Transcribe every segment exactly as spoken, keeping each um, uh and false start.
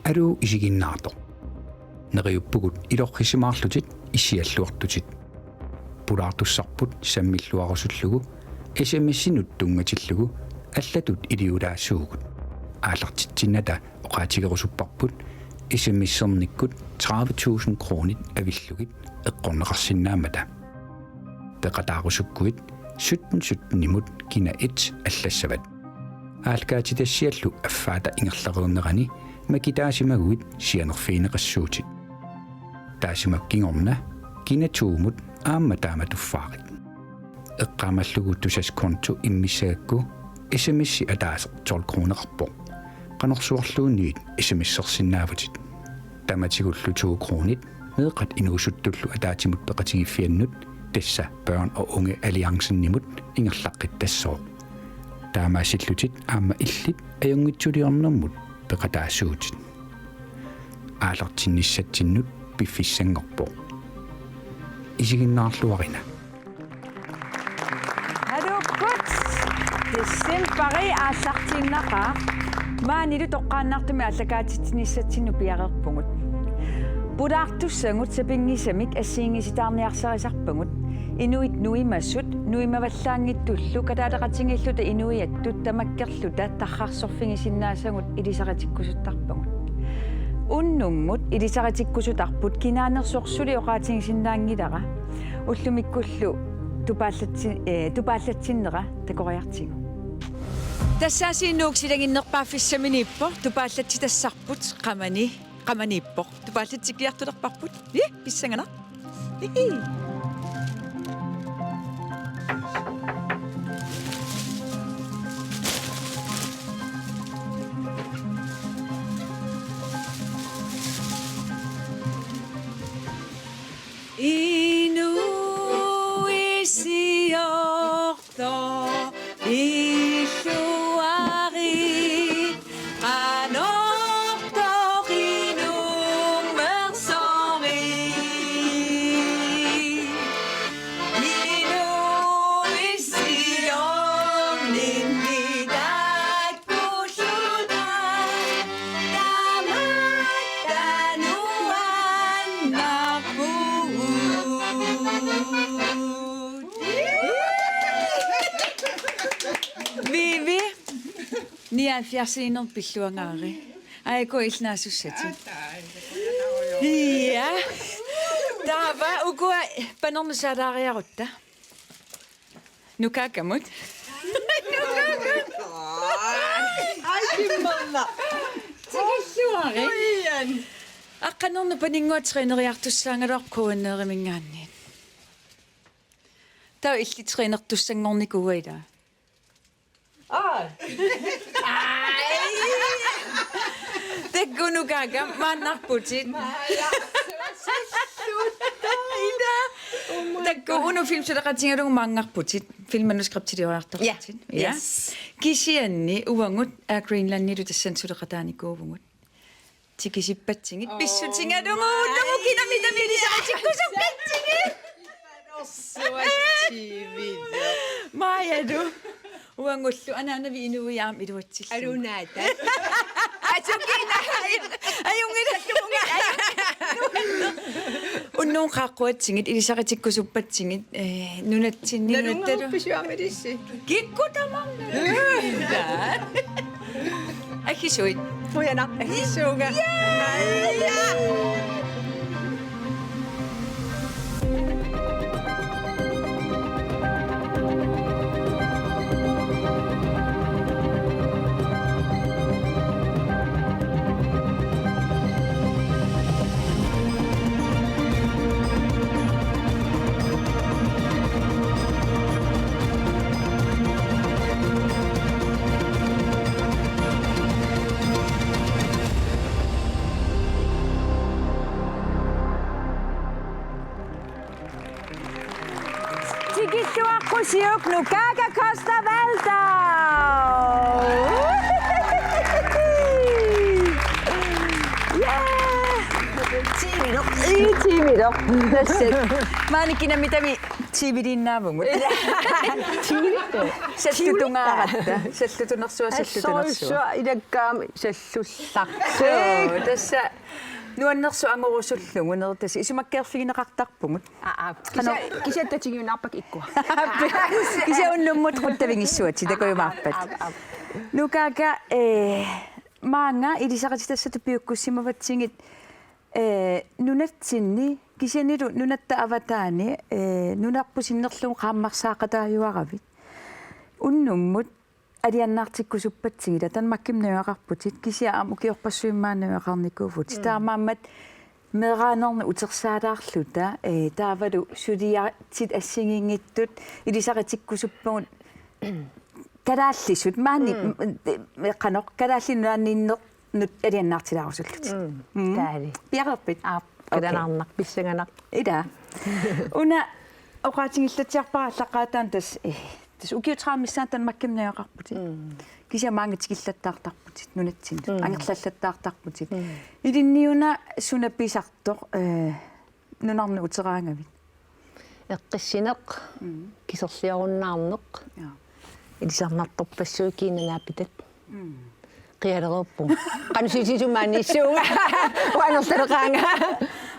Aluu isiginnaartoq. Neriuppugut ilorrisimaarlutit issialluartutit. Pulaartussarput sammilluarusullugu S M S-inut tunngatillugu allatut iliulaassuugut. Aallartitsinnata oqaatigerusupparput S M S-ernikkut tredive tusind kronit avillugit eqqorneqarsinnaammata. Peqataarusukkuit sytten sytten-imut kina et allassavat. Aallakaatitassiallu affaata ingerlareernerani makitaasimaguit sianerfigineqassuutit. Taassuma kingorna kina to-mut aamma taamatuffaarit. Eqqaamallugu Tusass konto immissagakku S M S-i ataaseq tolv kroneqarpoq. Qanorsuarluunniit S M S-ersinnaavutit. Tamatigullu to kronit meeqqat inuusuttullu ataatsimut peqatigiiffiannut, tassa Børn og Unge Alliancen-imut, ingerlaqqittassooq. Taamaassillutit aamma illit ajunngitsuliornermut peqataasuutit. Aallartinnissatsinnut piffissanngorpoq. Isiginnaarluarina. Haluukkut decembari aallartiinnaqaaq. Maanilu toqqaannartumik aallakaatitsinissatsinnut piareerpugut. Pulaartussagut sapinngisamik assigiinngitsitaarniarsarisarpagut. Inuit nuimasut, nuimavallaanngitsullu, kalaaleqatigiilluta inuiattut tamakkerluta tarrarsorfigisinnaasagut ilisaritikkusuttarpagut. Unnummut ilisaritikkusutarput kinaanersoq suli oqaatigisinnaanngilara. Ullumikkullu tupaallatsi-, eh, tupaallatsinnera takoriartigu. Tassaasiinnaq silaginnerpaaffissaminiippoq, tupaallatsitassarput qamani, qamaniippoq. Tupaallatsikkiartulerparput. Ii, pissanganaq. Hihi. Inuit siortoq illuarit qanortoq inummersorit. Inuit siorninni takkulluta tamatta nuannerpugut. Vivi, nioghalvfjerds-iinnaq pilluangaari. Aajuku illit naasussatit. Ja. Taava ukua panernusaalaariarutta. Nukaakamut. Ai, kimmerla. Tikilluarit. Uian. Aqqanernup paninnguaq træneriartussaagaluarpoq K N R-iminngaanniit. Taava illit trænertussanngornikuuat ilaa. Aa. Ai. Takkunukaaka maannarputit. Maja. Ida. Oh my Takku God. Uno film suleqatigalugu maanngarputit. Filmmanuskriptilioriartorputit. Ja. Ja. Yes. Kisianni uagut Air Greenlandilu tassani suleqataanikuuvugut. Tikisippatsigit. Oh pissutigalugu my unnuk kinamitami ilisaritikkusuppatsigit. Suassivit. Maja du. Uangullu anaanavi inuiaam iluatsillugu. Alunaata. Asukina. Ajunngilaq. Unnugu qaaqquatsigit ilisaritikkusuppatsigit, eh, nunatsinni nunattalu. Nalunngorpisiuamalissi. Kikkut tamarmik. Agisuit. Qujanaq. Agisuunga. Tikilluaqqusiuk Nukaaka Costa Waldau. Ja. Tiimiloq. Ii, tiimiloq. Tassat. Maani kinamitami Siviliinnaavugut. Sallutungaaratta. Sallutunersuaq, sallutunersuaq. Assorsuaq ilakkaami sallullaq. Suu, tassa nuannersuaq angorusullugu, neri, tassa isumakkeerfigineqartarpugut. Aa, aa. Kisianni, kisianni tatigiunnaarpakka ikkua. Kisianni unnummut quttavigissuat, takujumaarpat. Aa, aa. Nukaaka, eh, maanga ilisarititassatta piukkussimavatsigit, eh, nunatsinni, kisiannilu nunatta avataani, eh, nunarput sinnerlugu qaammarsaaqataajuaravit. Unnummut alianaartikkusuppatsigit, Danmarkimi najugaqarputit, kisianni aamma ukiorpassuimmaa najugaqarnikuuvutit. Mm. Taamaammat meeraanermik utersaalaarluta, eh, taavalu suliatit assigiinngitsut ilisaritikkusuppagut kalaallisut, maani, mm, m-, m-, qanoq, Kalaallit Nunaanniinnernut alianaartilaarusullutit. Mm. Mm. Taali. Piareerpit? Aap, okay. Qilanaarnaq, pissanganaq. Ila. Una oqaatigilaatsiarpara aallaqqaataani tassa, eh, tassa ukiut tredive missaanni Danmarkimi najugaqarputit. Mm. Kisianni maanga tikillattaartarputit nunatsinnut. Mm. Angerlallattaartarputit. Mm. Ilinniuna suna pisartoq, eh, nunarnut uteraangavit? Eqqissineq, mm, kiserliorunnaarneq, ja, ilisarnartorpassuit kiinanaapitat. Mm. Qialereerpunga. Qanoq sisisumaaniissuunga. Uangertaleqaanga.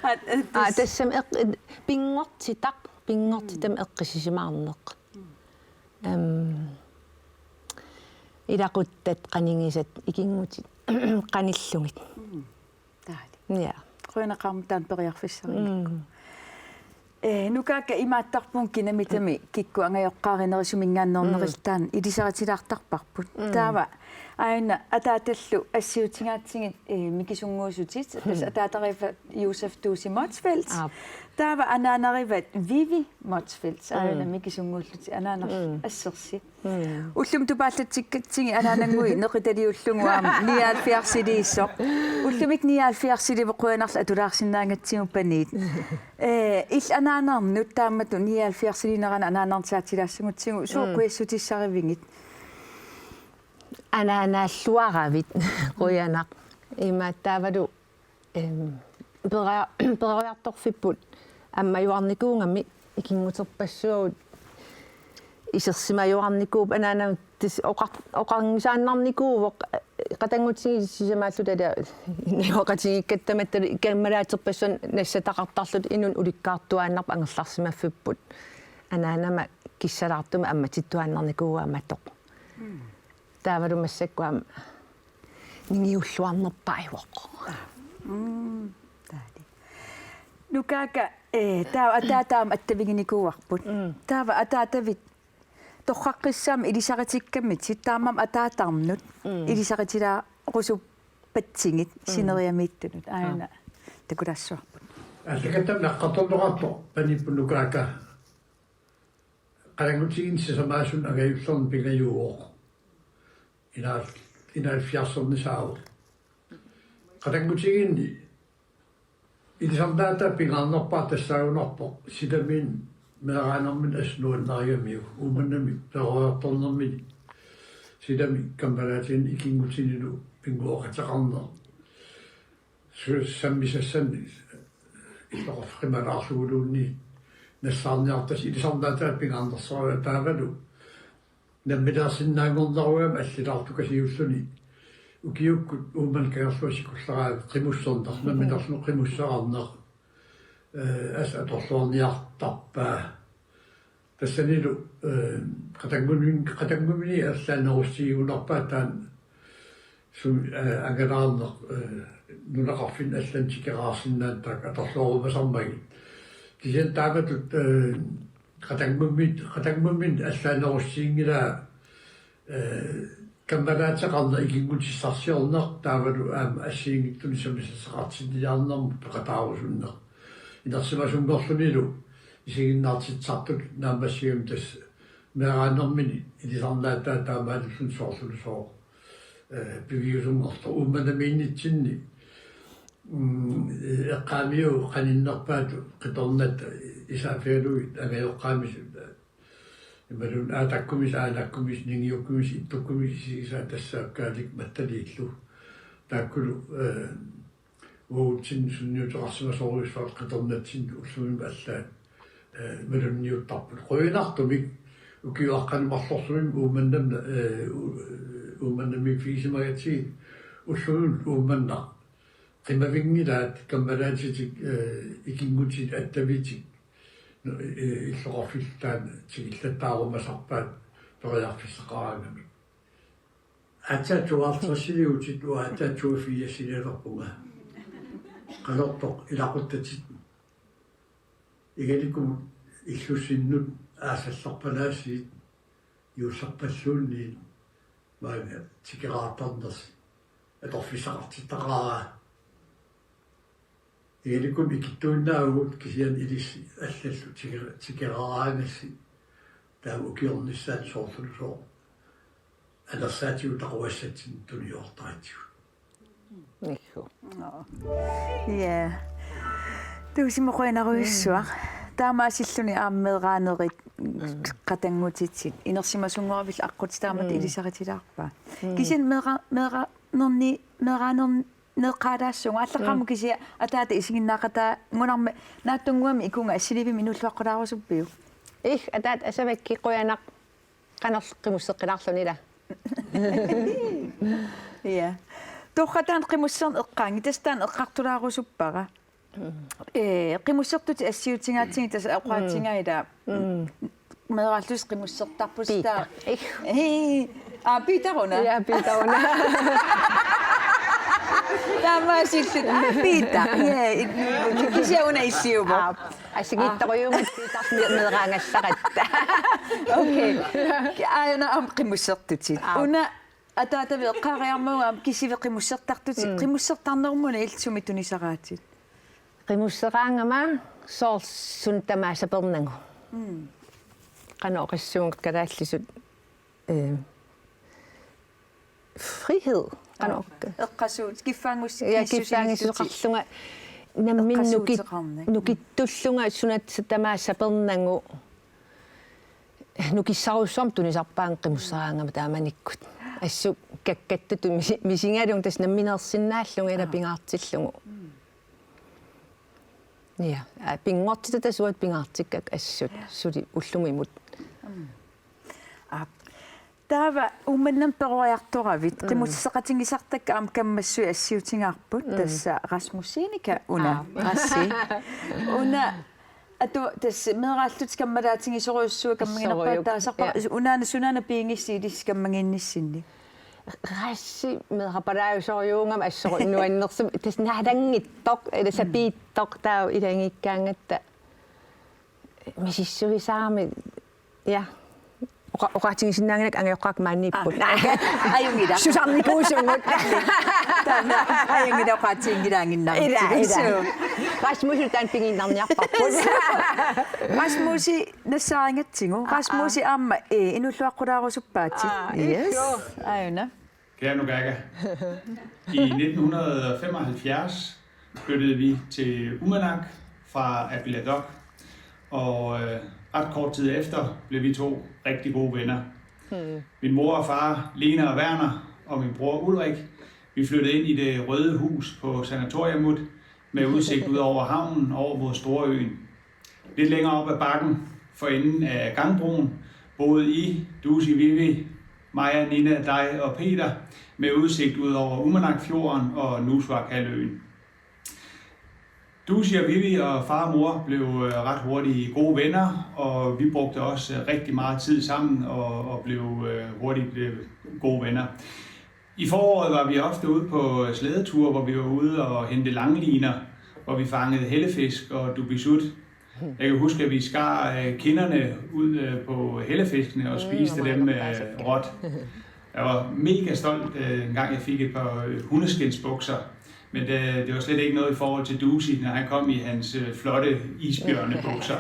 At, at, aa, tassami eq-, pinngortitaq, pinngortitami, mm, eqqissisimaarneq. Mm. Em, ilaquttat qanigisat ikinngutit qanillugit. Mm. Taali. Ja. Qujanaqaaq taanna periarfissarigikkit. Mm. Eh, Nukaakka, imaattarpunga kinamitami kikkut angajoqqaarinerisuminngaanneernerillu, mm, taanna ilisaritilaartarparput. Mm. Taava aajuna ataatallu assiutigaatsigit, eh, mikisunnguusutit, tassa, mm, ataatarivat Josef Duusi Motzfeldt. Aap. Taava anaanarivat Vivi Motzfeldt. Aajuna, mm, mikisunnguullutit anaanarlu, mm, assersit. Mm. Ullumi tupaallatsikkatsigit anaanannguit neqitaliullugu aamma nioghalvfjerdsiliisoq. Ullumikkut nioghalvfjerdsilivoq, qujanarlu atulaarsinnaagatsigu paniit. Eh, illit anaanarnut taamatut nioghalvfjerdsiliinerani anaanarnut ataatsilaassagutsigu suut, mm, qujassutissarivigit? Anaanaalluaravit, qujanaq. Imaat taavalu Em, peria-, peroriartorfipput ammajuarnikuugami ikinnguterpassuagut isersimajuarnikuupput anaanama tassa oqar-, oqarnisaannarnikuuvoq, eh, qatanngutigiit sisamaalluta ila najugaqatigiikkatta tamatta kammalaaterpassuarnik nassataqartarluta inunnut ulikkaartuaannarpoq angerlarsimaffipput. Anaanama kissalaartumik ammatittuaannarnikuuaa matoq. Mm. Taavalu massakkut aamma ningiulluarnerpaajuvoq. Mm, taali. Nukaakka, eh, taava ataata aamma attaviginikuuarput. Mm. Taava ataatavit torraqqissaammat ilisaritikkamitit, taamaammat ataatarnut, mm, ilisaritilaarusuppaatsigit, mm, sineriammiittunut. Aajuna, aa, takulaassavarput. Allakattami naqqartorneqartoq paniippoq Nukaakka. Qatanngutigiinni sisamaasunut angajullerni pingajuuvoq. Enoghalv-, enoghalvfjerdsernisaavoq. Qatanngutigiinni ilisarnaataa pingaarnerpaaq tassaagunarpoq silamiinnut meeraanerminut assut nuannarigamiuk, Uummannami peroriartornermini silami kammalaatiginni ikinngutinilu pinnguaqateqarneq. Su-, sammisassannik illoqarfik qimalaarluguluunniit nassaarniartassat ilisarnaataa pingaarnersoralugu taavalu nammineersinnaanngornerugami allilaartukasiulluni ukiukkut Uummannap Kangerluata sikulleraavi qimusserneq, nammineerluni qimusseqarneq, eh, assut atorluarniartarpaa. Tassanilu, eh, qatanngumin-, qatanngumini allaanerussutigigunarpaat taanna sumi, eh, angalaarneq, eh, nunaqarfinni allani tikeraarsinnaanera taakku atorluarumaarmagit. Kisianni taamatut, eh, qatanngummi-, qatanngumminni allaanerussutiginngilaa, eh, kammalaateqarneq ikinngutissarsiorneq taavalu aamma assigiinngitsunik sammisassaqartinniarnermut peqataarusunneq. Inersimasunngorlunilu isiginnaartitsisartutut naammassigamik tassa meeraanermini ilisarnaataa taamaalilluni soorlulusooq, eh, piviusunngortoq Uummannamiinnitsinni, mm, eqqaamiu qaninnerpaatut qitornat isaaffigalugit angajoqqaamisut imaluunniit aatakkumisut, aanakkumisut, ningiukkumisut, ittukkumisut isigisaat tassaakkaalik mattaliillu. Taakkulu, eh, uagutsinnut sunniuteqarsimasorujussuartut qitornatsinnut ullumimut allaat eh, malunniuttarput. Qujanartumik ukiuaqqaneq marlorsuim Uummannam, eh, u-, Uummannammiiffigisimagatsigit ullunut Uummannaq qimavinngilaat kammalaatitik, eh, ikinngutit attavitik, nu-, eh, illoqarfillu taanna tikillattaarumassarpaat periarfissaqaraangamik. Aatsaat tooghalvtredsiliutit, uanga aatsaat toogfirsiliorpunga. Qanortoq ilaquttatit. Igalikkumut illussinnut aasallerpalaasiit juullerpalluunniit maanga tikeraartarnersi atorfissaqartittaqaara. Igalikkumut ikittuinnaavugut kisianni ilissi allallu tikera-, tikeraaraangassi taava ukiornissaat soorlulusooq anersaatigut taquassatsinnut tuniortaratsigut. Ikku. Nå. Ja. Tuusimut qujanarujussuaq. Taamaasilluni aamma meeraanerit qatanngutitit. Inersimasunngoravillu aqqutissat taamatut ilisaritilaarpaa. Kisianni meera-, meeraanerni, meeraanerni neqqaalaassuunga. Aallaqqaammut kisianni ataata isiginnaaqataannguarmat naatsunnguamik ikunga assilivimmi inuulluaqqulaarusuppiuk? Ih, ataata Asavakki qujanaq qanorlu qimusseqqilaarluni ila. Ja. Torrak taanna qimusserneq eqqaanngitsoq, tassa taanna eqqartulaarusuppara. Ee, qimussertutit assiutigaatsigit tassa oqaatigaat ila. Meeraallusi qimussertarpusi. Piita. Taa-. Ih. Hii. Aa, Piita una. Ja, Piita una. Taamaasilluta. Aa, Piita. Ja, i-, kisianni una issiuvoq. Aa, assigiittorujuummata Piita me-, meeraagallaratta. Okay. Aajuna aamma qimussertutit. Aa. Una ataatavit eqqaariarmagu aamma kisivit qimussertartutit. Qimussertarnerumuna illit sumi tunisaraatit? Qimusseraangama soorlu suna tamaat sapernagu. Qanoq oqassuunga kalaallisut, eh, frihed. Qanoq. Eqqasuut-, kiffaanngus-, ja, kissusinillutit. Kiffaanngissuseqarlunga nammineq nuki-, eqqasuuteqarnak. Nukittullunga suna tamaat sapernagu. Nukissarujussuarmik tunisarpaannga qimusseraangama taamanikkut. Assut kakkattutut misi-, misigalunga tassa nammineersinnaallunga ila pingaartillugu. Ja, aa, pinngortitata suut pingaartikkakka assut suli ullumimut. Aap. Taava Uummannamut peroriartoravit, qimusseqatigisartakka aamma kammassui assiutigaarput, tassa Rasmus Seneca una. Aap. Rassi. Una, atu, tassa meeraallutit kammalaatigisorujussuit kammaginerpaat taasarpara, unaana sunaana pigigissi ilissi kammaginnissinni? Rassi meerapalaajusorujuugama assorujuk nuannersumik, tassa naalanngitsoq, ila sapiitsoq, taava ilagiikkaangatta misissuisaarami, ja. Oqa-, oqaatigisinnaannginnakku angajoqqaakka maaniipput. Aa, ajunngilaq. Susarnikuusugut. Taanna ajunngilaq, oqaatiginngilaannginnami. Ila, ila. Suu. Rasmusi taanna pigiinnarniarparput. Rasmusi nassaarigatsigu. Aa, aa. Rasmusi aamma, ee, inuulluaqqulaarusuppaatit. Aa, yes. Aajuna. Kære Nukaga, i nitten hundrede og femoghalvfjerds flyttede vi til Uummannaq fra Apiladok, og, øh, ret kort tid efter blev vi to rigtig gode venner. Min mor og far, Lena og Werner, og min bror Ulrik, vi flyttede ind i det røde hus på Sanatoriumut med udsigt ud over havnen over mod Storøen. Lidt længere op ad bakken, for enden af gangbroen, boede I, Dusi, Vivi, Maja, Nina, dig og Peter med udsigt ud over Uummannaq-fjorden og Nuussuaq-halvøen. Dusi og Vivi og far og mor blev, øh, ret hurtigt gode venner, og vi brugte også, øh, rigtig meget tid sammen og, og blev, øh, hurtigt, øh, gode venner. I foråret var vi ofte ude på slædeture, hvor vi var ude og hente langliner, hvor vi fangede hellefisk og duppissut. Jeg kan huske, at vi skar, øh, kinderne ud, øh, på hellefiskene og spiste dem, øh, råt. Jeg var mega stolt, øh, en gang jeg fik et par, øh, hundeskindsbukser. Men det, det var slet ikke noget i forhold til Dusi, når han kom i hans, øh, flotte isbjørnebukser.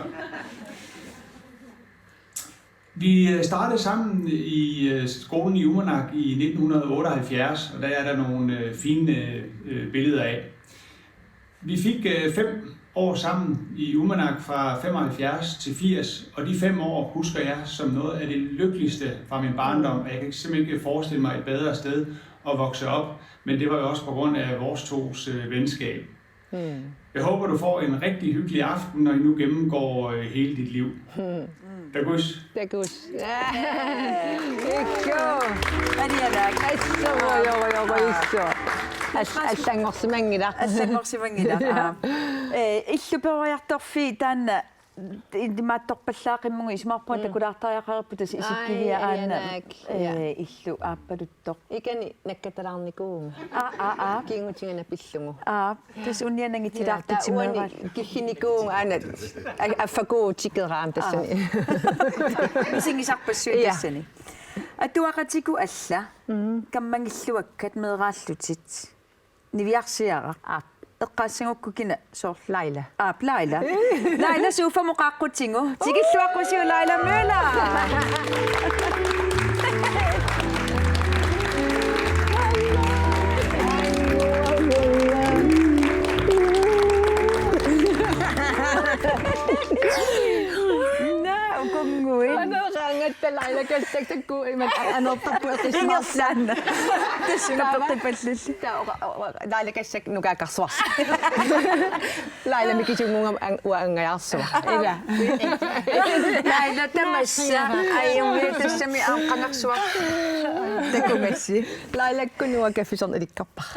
Vi, øh, startede sammen i, øh, skolen i Uummannaq i nitten hundrede og otteoghalvfjerds, og der er der nogle, øh, fine, øh, billeder af. Vi fik, øh, fem år sammen i Uummannaq fra femoghalvfjerds til firs, og de fem år husker jeg som noget af det lykkeligste fra min barndom, og jeg kan simpelthen ikke forestille mig et bedre sted at vokse op, men det var jo også på grund af vores tos, øh, venskab. Jeg håber, du får en rigtig hyggelig aften, når I nu gennemgår øh, hele dit liv. Takuss. Takuss. Ikku. Aniana. Assut, jo, jo, jo, jo, assut. As-, assanngorsimanngilaq. Assanngorsimanngilaq, aa. Eh, illuperoriartorfiit taanna imaattorpallaaqimmagu isumaqarpunga takulaartariaqarpoq tassa isikkiviat aana. Aniana. Eh, illu aappaluttoq. Ikani nakkatalaarnikuuvunga. Aa, aa, aa. Kingutinnguana pillugu. Aa, tassa unnia nangitsilaartutit. Uani meeraallunga killinikuuvunga aana a-, affakuutikeraam tassani. Misigisarpassuit tassani. Atuaqatigut alla. Kammangilluakkat meeraallutit. Niviarsiaraq. Aap. Eqqaassagukku kina soorlu? Laila. Aap, Laila. Laila sofamut qaaqqutigu. Tikilluaqqusiuk Laila Møller. Naa, ukunngui. Aneeraangatta Laila kassaktakku imat anertarpu eqqissinarsaanna. Tassunga peqqipallilli. Taa oqa-, oqa-, Laila kassak nukaakkarsuarsi. Laila mikisunnguugama an-, uanga angajaarsuaq. Ila. Laila tamassa. Ai, umiattassami aamma qangarsuaq. Takumassi. Lailakkut nuka kaffisorneq ilikkarpara.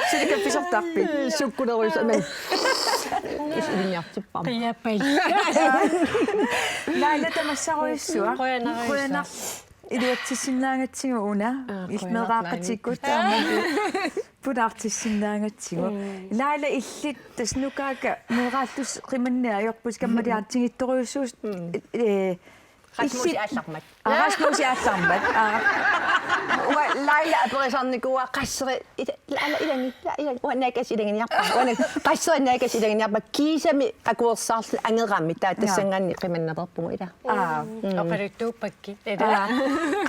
Suli kaffisortarpit? Sukkulerujussuaq, men. Ilinniartipparput. Qiappal. Laila tamassarujussuaq. Qujanarujussuaq. Qujanaq. Iluatsissinnaagatsigu una. Aa, ilmeeraaqatigut qujanaq, taama. Pulaartissinnaagatsigu. Mm. Laila illit tassa nukaakka meeraallusi qimanneq ajorpusi kammalaartigittorujussuusi. Mm. Eh, Rasmus illit aallarmat. Aa, Rasmus aallarmat. Aa. Uanga Laila aperisarnikuuara qasseri ila-, Laila ilagi, Laila ilagi. Uanga naakaasi ilaginiarpara. Uanga qasseri naakaasi ilaginiarpara. Kiisami akuersaarluta angeramik taava tassanngaanniit qimannaveerpugut ila. Aa. Mm. Oqaluttuuppakkit. Ila. Aa.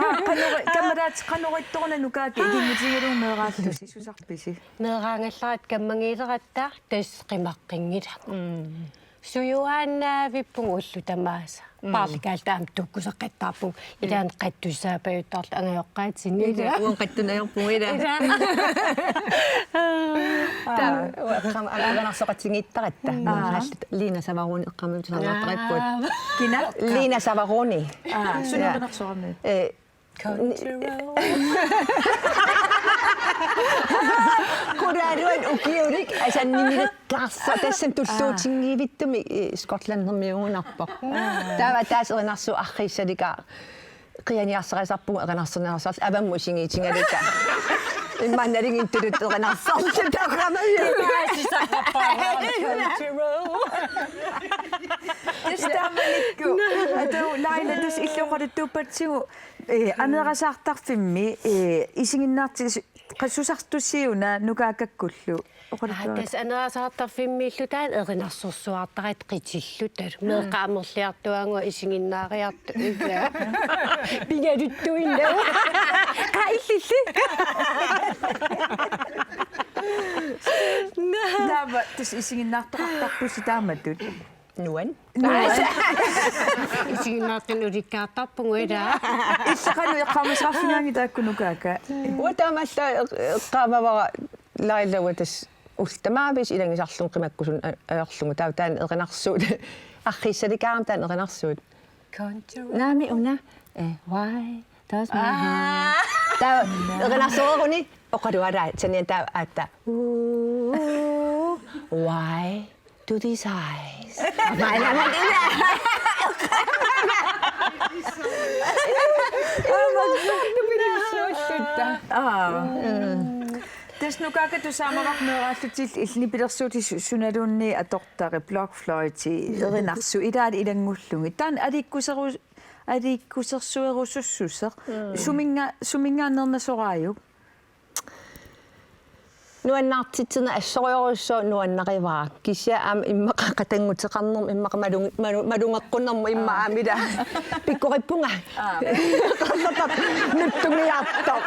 Qa-, qanori-, kammalaat qanorittoruna nukaakka ikinngutigalugu meeraallusi susarpisi? Meeraagallarat kammagiileratta tassa qimaqqinngilagut. Mm. Sujuaannaavippugut ullut tamaasa. Mm. Paarlakaalluta aamma tukkuseqqattaarpugut. Ilaanni qattussaapajuttarluta angajoqqaatsinni. Ila, uanga qattuneq ajorpugut ila. Ila. Taava, uanga eqqaama erinarsoqatigiittaratta. Mm. Meeraalluta Lina Savaroni eqqaamavittussarnaartaripput. Aa. Kina? Lina Savaroni. Aa, suna erinarsorami? Eh, Control. Qulaaluat ukiulik asannimmilikkaarsa tassani tulluutinngivittumi, eh, Skotlandimiugunarpoq. Taava taas erinarsuut arriissalikaat qianiarsarisarpugut erinarsorniarsarlu avammut isigiitigalugit. Immaqa nalinginnaasutut erinarsorluta qamaju. Control. Tassa taamanikkut. Atu Laila tassa illoqaluttuuppatsigu. Eh, aneerasaartarfimmi, eh, isiginnaarti-, qassusartussiuna nukaakakkullu. Aa, oqaluttuaq. Tassa aneerasaartarfimmiillu taanna erinarsorsuartaratta qitilluta. Mm. Meeqqat amerliartuaannguaq isiginnaariartut. Ila. Pingaluttuinnaq. Qaa illilli. Taava, tassa isiginnaartoqartarpusi taamatut. Nuann. Nuann. Isiginnaartunut ulikkaartarpugut ila. Issaqanu eqqaamasaqarfigaanni taakku nukaakka. Uanga taamaallaat eq-, eqqaamavara Laila uanga tassa ullut tamaavisa ilagisarlugu qimakkusunneq a-, ajorlugu. Taava taanna erinarsuut arriissalikaarami taanna erinarsuut. Control. Naamik una. Eh, why does my heart? Aa. Taava erinarsooruni oqalualaa saniani taava aatsaat. Ooh, why do these eyes? Aa. Tassa nukaakka tusaamavara meeraallutillu illit nipilersuutit su-, sunaluunniit atortarit, blokfløjti, erinarsut, ilaat ilanngullugit. Taanna aliikkuseru-, aliikkusersuerusussuseq. Mm. Suminnga-, suminngaanneernasoraajuk? Nuannaartitsineq assorujussuaq nuannarivara. Kisianni aamma immaqa qatannguteqarnermut, immaqa malung-, malu-, malugeqqunnermut immaqa aamma ila pikkorippunga. Aa. Nutsungiartoq.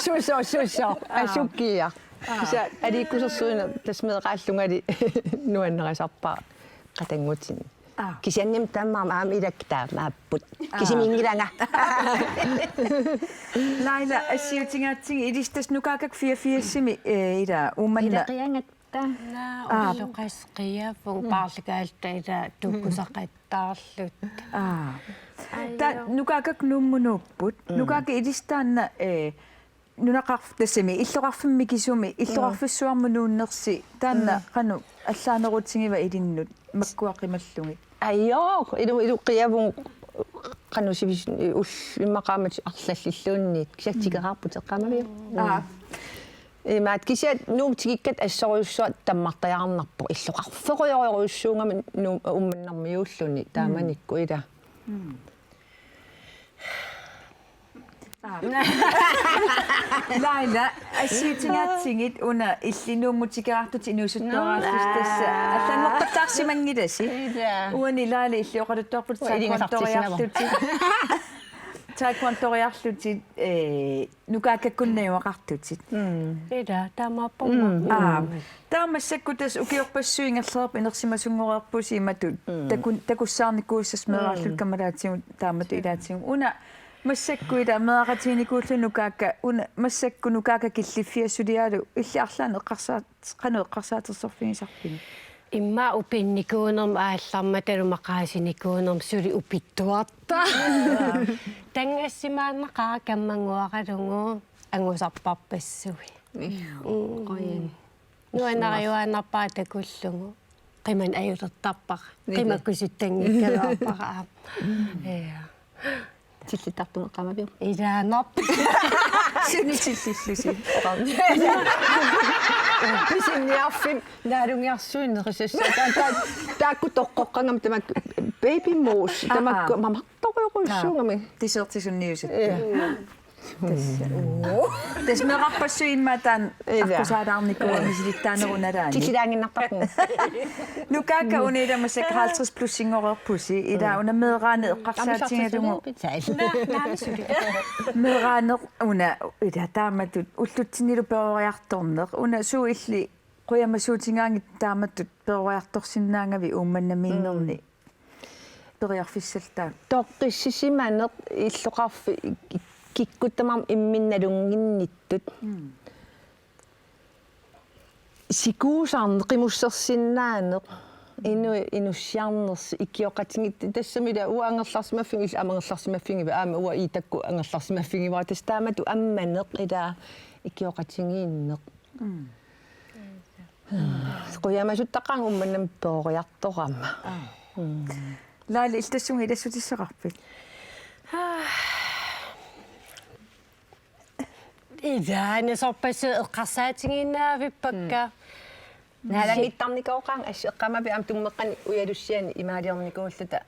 Susoq, susoq. Aa. Asukiaq. Aa. Kisianni aliikkusersuineq tassa meeraallungali nuannarisarpara qatanngutinni. Aa. Kisianni taamaammat aamma ilakka taamaapput. Aa. Kisimiinngilanga. Laila, assiutigaatsigit ilissi tassa nukaakkakka fireogfirsimi, eh, ila Uummannaq. Ilaqiangatta. Naa, aa, ulloqeqqaarput, mm, paarlakaalluta ila tuukkusaqattaarluta. Aa. Ajo. Taava nukaakkakka Nuummut nuupput. Mm. Nukaakkakka ilissi taanna, eh, nunaqarf-, tassami, illoqarfimmi mikisumi, illoqarfissuarmut nuunnersi, taanna, mm, qanoq allaanerutigiva ilinnut, makkua qimallugit? Ajoo, ilu-, iluqiavugut qanoq sivis-, ul-, immaqa aamma arlallilluunniit, kisianni tikeraarput eqqaamaviuk. Aa. Imaat kisianni Nuummut tikikkatta assorujussuaq tammartajaarnarpoq, illoqarfeerujorujussuugami Nuummut Uummannarmiuulluni taamanikkut ila. Mm. Aa. Laila, assiutigaatsigit una illit Nuummut tikeraartutit inuusuttuaraallusi tassa. Aa. Allanneqattaarsimanngilasi. Ila. Uani Laila illit oqaluttuarputit, ua, ilingasartissimavoq, taekwondoriarlutit. Taekwondoriarlutit, eh, nukaakkakkunni najugaqartutit. Mm. Ila, taamaappoq. Mm. Aa. Taava massakkut tassa ukiorpassuit ingerlareerput inersimasunngoreerpusi imatut. Mm. Takun-, takussaarnikuusassasi meeraalluni, mm, kammalaativut taamatut ilaatigut. Una massakkut ila meeraqatiginikuullugit nukaakka, una massakkut nukaakka killiffiat suliaalu illit arlaannik eqqarsaat-, qanoq eqqarsaatersorfigisarpigit? Immaqa upinnikuunermik aallarmatalu maqaasinikuunermik suli upittuarta. Tanngassimaannaqaaq kammannguaralugu angusarparpassuit. Mm. Qujan. Nuannariuaannarpara takullugu. Qimanneq ajulertarpara. Qimakkusuttanngikkaluarpara aamma. Ja. Tillittartumik eqqaamaviuk? Ilaanarpoq. Suni tillillusi. Pisiniarfimmi naalungiarsuinerisassaaq. Taa-, taa-, taakku toqqoqqaagami tamakku baby moose. Tamakku, aa, mamartorujussuugami. Aa. Deserti sunniusut. Ja. Tassa. Tassa meerarpassuit immaqa taanna, ja, aqqusaalaarnikuugamik misilittaanerup nalaani. Tillilaannginnartarpugut. Nukaakka una ila massakkut halvtreds plusinngorerpusi, ila, mm, una meeraaneq eqqarsaatigalugu. Naa, naa, suli. Meeraaneq una ila taamatut ullutsinnilu peroriartorneq. Una suut illit qujamasuutigaangakkit taamatut peroriartorsinnaagavit Uummannamiinnerni? Mm. Periarfissalluta. Toqqissisimaneq illoqarfik kikkut tamarmik imminnut nalunnginnittut. Mm. Sikuusaarneq, qimussersinnaaneq, inu-, inussiarnersi, ikioqatigiit, tassami ila uanga angerlarsimaffiga, illit aamma angerlarsimaffigiva, aamma uanga Iitakku angerlarsimaffigivara, tassa taamatut ammaneq ila ikioqatigiinneq. Mm. Qujamasuttaqaanga Uummannami peroriartorama. Aa. Mm. Laila, illit tassunga ilassutissaqarpit? Ilaanni sorpassuit eqqarsaatigiinnavippakka. Mm. Naalanngiinnarnikuugaanga, assut eqqaamaviuk aamma tummeqqanik ujalussianik imaaliornikuulluta.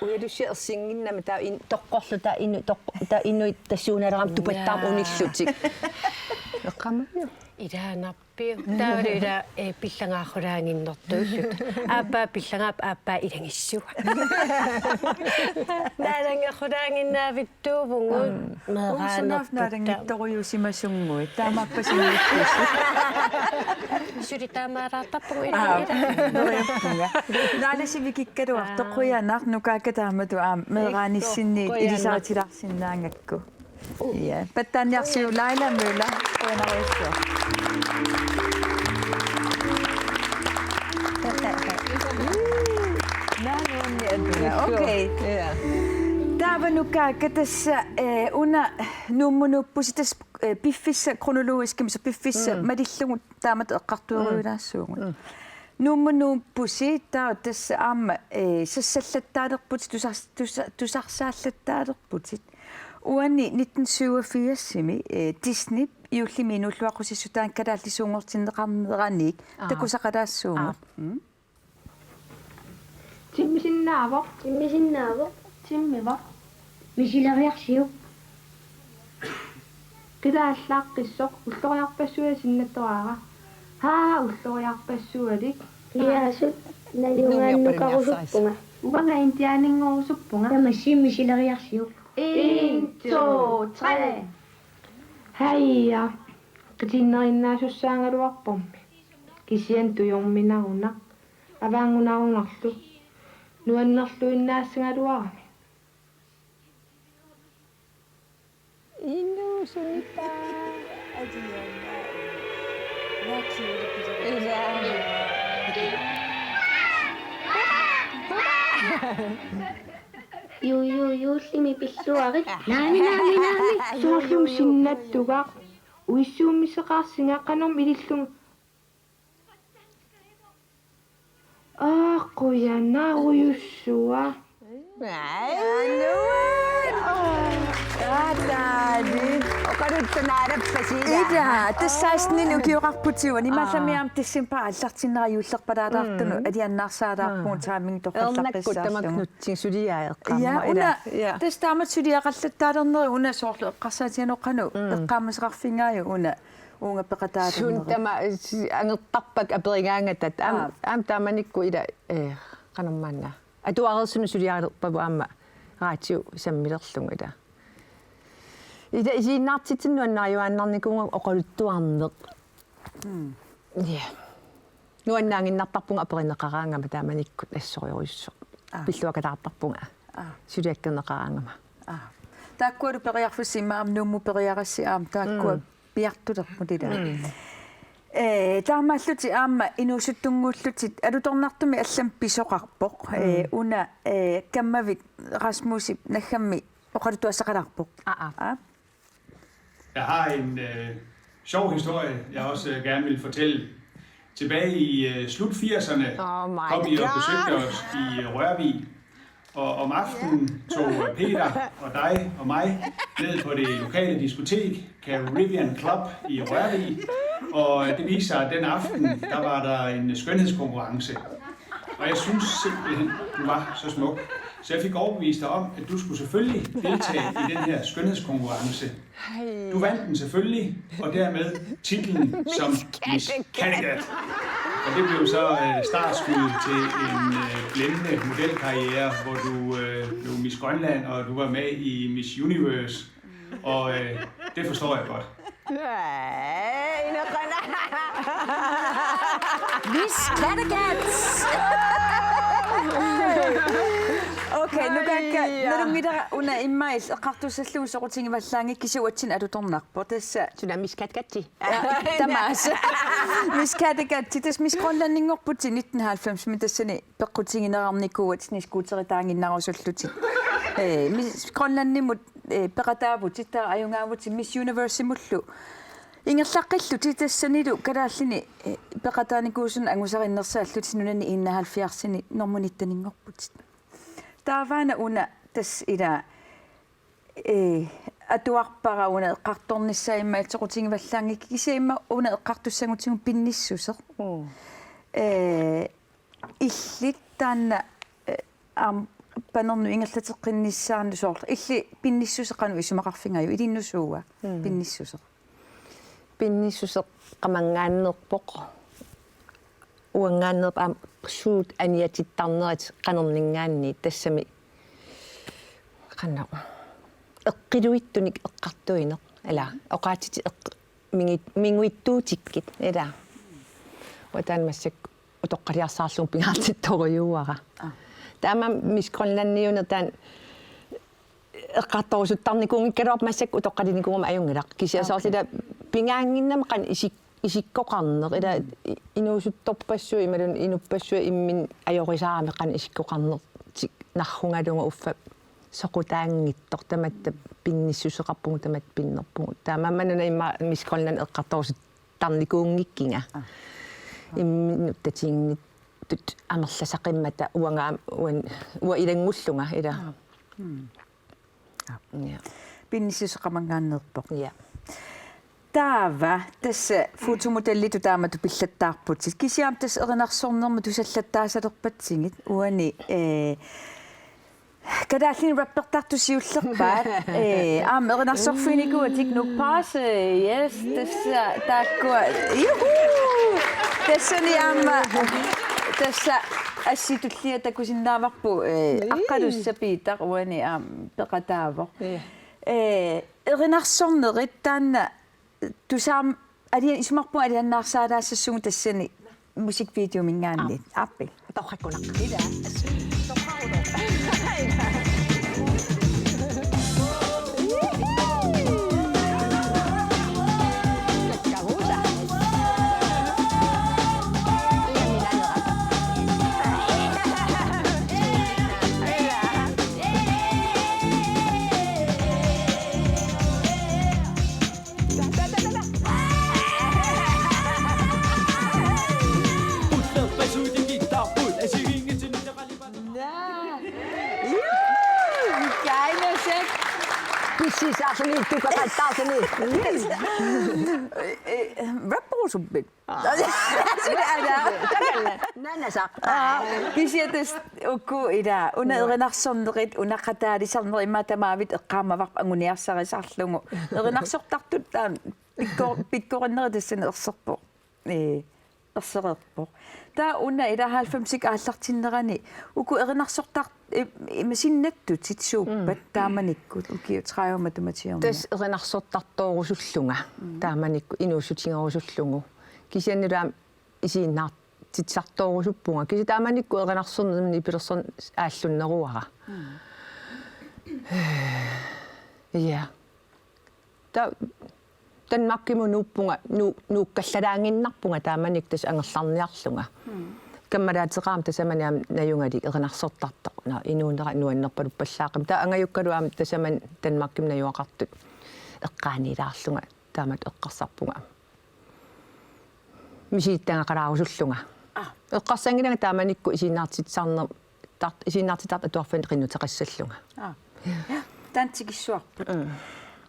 Ujalussiaq ersinnginnami taava in-, toqqorluta inu-, toq-, taava inuit tassuunalerami tupattaarmata unillutik. Eqqaamaviuk? Ilaanarpoq. Piu. Taavalu ila, eh, pillangaaqqulaaginnartuulluta. Aappaa pillangaapput, aappaa ilagissua. Naalanngeqqulaaginnavittuuvugut. Mm. Meeraanerput. Uanga sunaaffa naalanngitsorujuusimasunnguit. Taamaappa sunniusi. Suli taamaalaartarpugut ila. Aa, ila. Neriuppunga. Naalasi vikikkaluartoq, aa, qujanaq, nukaakka taamatut aamma meeraanissinniit, qujanaq, ilisaritilaarsinnaagakku. Ja, pattaaniarsiuk Laila Møller. Qujanarujussuaq. Nanuanni atunga. Okay. Ja. Taava nukaakka tassa, eh, una Nuummut nuuppusi tassa, eh, piffissaq kronologiskimik, så piffissaq, mm, malillugu taamatut eqqartueruilaassaagut. Mm. Nuummut nuuppusi, taava tassa aamma, eh, sassallattaalerputit, tusars-, tusa-, tusarsaallattaalerputit. Uani nitten syvogfirsimi, eh, Disney juullimi inuulluaqqusissutaani kalaallisuunngortinneqarneraniit, aa, takusaqalaassaagut. Aa. Mm. Timmisinnaavoq. Timmisinnaavoq. Timmivoq. Misileriarsiuk. Qilaallaqqissoq ulloriarpassuit sinnattoraara. Haa, ulloriarpassualik. Iliasut najugaannukarusuppunga. Uanga indianerinngorusuppunga. Tamassi misileriarsiuk. En, to, tre. Haja. Qitinnerinnaasussaagaluarpormi. Kisianni tujorminaruna. Avaanngunarunarlu. Nuannerluinnaassagaluarami. Inuusunipa. Ila. Ju, ju, juullimi pilluarit. Naami, naami, naami. Soorlumi sinnattugaq. Uissuummiseqarsinga qanormi ilillunga. Aa, qujanarujussuaq. Ai. Taataali. Oqaluttuaannarpasi ila. Ila, tassa seksten ukioqarputit uani. Aa. Imaallami aamma decembarip aallartinnera juullerpalaalaartunut. Mm. Aliannaarsaalaarpugut. Mm. Taaming. Ernakkut torrallaqqissaarlugu. Tamakku nutsin suliaeqqamma. Ja, ila. Una, ja. Tassa taamatut suliaqallattaalerneri una soorlu eqqarsaatigalugu qanoq. Mm. Eqqaamasoqarfigaara una. Uunga peqataalerneri. Suut tama, si-, angertarpakka aperigaangatta. Aam, aa, aamma taamanikkut ila, eh, qanormaanna. Atuareersunut suliareerpagut aamma radio sammilerlugu ila. Ila isiginnaartitsineq nuannariuaannarnikuugatta oqaluttuarneq. Mm. Ja. Nuannaaginnartarpunga aperineqaraangama taamanikkut assorujussuaq. Aa. Pilluakkalaartarpunga. Aa. Suliakkerneqaraangama. Aa. Taakkualu periarfissi immaqa aamma Nuummut periarassi aamma taakkua. Mm. Piartulerput ila. Mm. Eh, taamaallutik aamma inuusuttunnguullutik alutornartumik allamik pisoqarpoq. Mm. Eh, una, eh, kammavik Rasmusip naggammik oqaluttuassaqalaarpoq. Aa, aa. Aa? Jeg har en, øh, sjov historie, jeg også, øh, gerne vil fortælle. Tilbage i, øh, slut firserne Oh my kom I og God. besøgte os i, øh, Rørvig. Og om aftenen tog, øh, Peter og dig og mig ned på det lokale diskotek, Caribbean Club i Rørvig. Og, øh, det viste sig, at den aften, der var der en skønhedskonkurrence. Og jeg synes simpelthen, du var så smuk. Så jeg fik overbevist dig om, at du skulle selvfølgelig deltage i den her skønhedskonkurrence. Du vandt den selvfølgelig, og dermed titlen som Miss Kattegat. Og det blev så, øh, startskud til en, øh, blændende modelkarriere, hvor du, øh, blev Miss Grønland, og du var med i Miss Universe. Og, øh, det forstår jeg godt. Ej, nu går der. Miss Kattegat! Okay, nu kan jeg Ej, ja. Når du middag under en majs, og kaktus er slus, og ting var lange, kisse, og tin er du dum nok på det så. Suna Miss Kattegat. Ja, tamaasa. Miss Kattegat, tassa Miss Grønlandinngorputit nitten halvfems, men tassani peqqutigineqarnikuuvutit snescooteritaaginnarusullutit. Eh, Miss Grønlandimut, eh, peqataavutit, taava ajugaavutit Miss Universe-imullu. Ingerlaqqillutit tassanilu kalaallini, eh, peqataanikuusunut angusarinnersaallutit nunani enoghalvfjerdsini normu nitteninngorputit. Taavaana una tassa ila, eh, atuarpara una eqqartornissaa immaqa soqutigivallaanngikkukkit kisianni immaqa una eqqartussagutigu pinnissuseq. Mm. Eh, illit taanna, eh, aamma panernup ingerlateqqinnissaanut soorlu. Illit pinnissuseq qanoq isumaqarfigajuk ilinnut suua? Mm. Pinnissuseq. Pinnissuseq qamanngaanneerpoq. Uanngaanneerpoq aamma suut aniatittarnerit qanerninngaanniit tassami qanoq eqqiluitsunik eqqartuineq. Ila oqaatsitik eq-, mingi-, minguitsuutikkit. Ila. Uanga taanna massakkut utoqqaliarsaarlugu pingaartittorujuuara. Aa. Taamaammat Miss Grønlandiuneq taanna eqqartorusuttarnikuunngikkaluarpoq massakkut utoqqalinikuugama ajunngilaq. Kisianni Okay. soorlu ila pingaannginnami qanoq isik-, isikkoqarneq. Ila i-, inuusuttorpassuit imaluunniit inuppassuit imminnut ajorisaramik qanoq isikkoqarnertik narrugalunga uffa soqutaanngitsoq tamatta pinnissuseqarpugut tamatta pinnerpugut. Taamaammat una immaqa Miss Grønland eqqartorusut- tarnikuunngikkiga. Aa. Imminnut tatiginnittut amerlasaqimmata uanga aam-, uan-, uanga ilanngullunga ila. Aa. Mm. Aa. Ja. Pinnissuseq qamanngaanneerpoq. Ja. Taava, tassa fotomodellitut taamatut pillattaarputit. Kisianni tassa erinarsornermut tusallattaasalerpatsigit. Uani, eh, Kalaallinik rappertartut siullerpaat. Eh, aamma erinarsorfiginikuuatit Nuuk Paase. Yes, tassa taakkua. Juhu! Tassani aamma, tassa assi tullia takusinnaavarput, eh, Aqqalussaq Piitaq uani aamma peqataavoq. Ja. Eh, erinarsornerit taanna Tusaam-, alian-, isumaqarpunga aliannaarsaalaassassaagut tassani musikvideominngaanniit. Aap. Aappi. Torrakkunaq. Ila. Naa. Juu! Kainasek. Pissaarluni, tukaqattaarluni. Eh, eh, rapperusuppit? Aa. Suli ala. Takanna. Nanasaq. Aa, kisianni tassa uku ila, una, erinarsornerit, una qataalisarnerit ima tamaavik eqqaamavarput anguniarsarisarlugu. Erinarsortartut taanna pikko-, pikkorinnerit tassani erserpoq. Ee, ersereerpoq. Taava una ila halvfemsit aallartinnerani uku erinarsortar-, i-, ima sinnattutit suuppat taamanikkut ukiut tredive matuma tiorna? Tassa erinarsortartoorusullunga taamanikkut inuussutigerusullugu. Kisiannili aamma isiginnaartitsisartoorusuppunga. Kisianni taamanikkut erinarsorneq nipilersorneq aallunneruara. Ja. Ta-, Danmarkimut nuuppunga, nu-, nuukkallalaannginnarpunga taamanikkut tassa angerlarniarlunga. Kammalaateqarama tasamani aamma najugalik erinarsortartoq. Naa, inuunera nuannerpaluppallaaqimmat. Taava angajukkalu aamma tasamani Danmarkimi najugaqartut eqqaaniilaarlunga taamatut eqqarsarpunga. Misilittagaqalaarusullunga. Aa. Eqqarsanngilanga taamanikkut isiginnaartitsisarner-, tart-, isiginnaartittartut atuarfianni qinnuteqassallunga. Aa. Ja, taanna tikissuarput. Mm.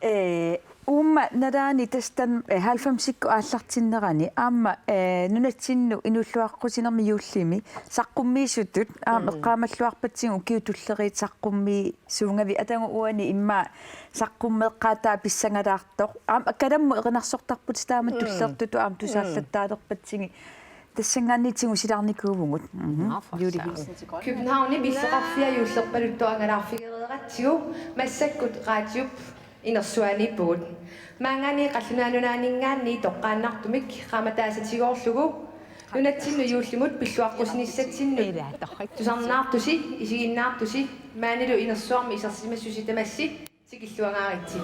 Ee, uuma nalaani tassa taanna, ee, halvfemsikkut aallartinnerani aamma, ee, nunatsinnut inuulluaqqutinermi juullimi saqqummiisutut aamma eqqaamalluarpatsigu ukiut tulleriit saqqummiisuugavit atagu uani immaqa saqqummeeqqaataa pissangalaartoq. Aamma kalammut erinarsortarputit taama tullertutut aamma tusaallattaalerpatsigit. Tassanngaanniit tigusilaarnikuuvugut. Mhm. Nå, for Julie søren. Hilsen til Grønland. København, Missoqarfia juullerpaluttoq angalaarfigereeratsigu massakkut raatiup inersuaniippugut. Maanngaanniit qallunaat nunaanninngaanniit toqqaannartumik qaammataassatigoorlugu nunatsinnut juullimut pilluaqqusinissatsinnut tusarnaartusi, isiginnaartusi, maanilu inersuarmi isersimassusi tamassi tikilluangaaritsi.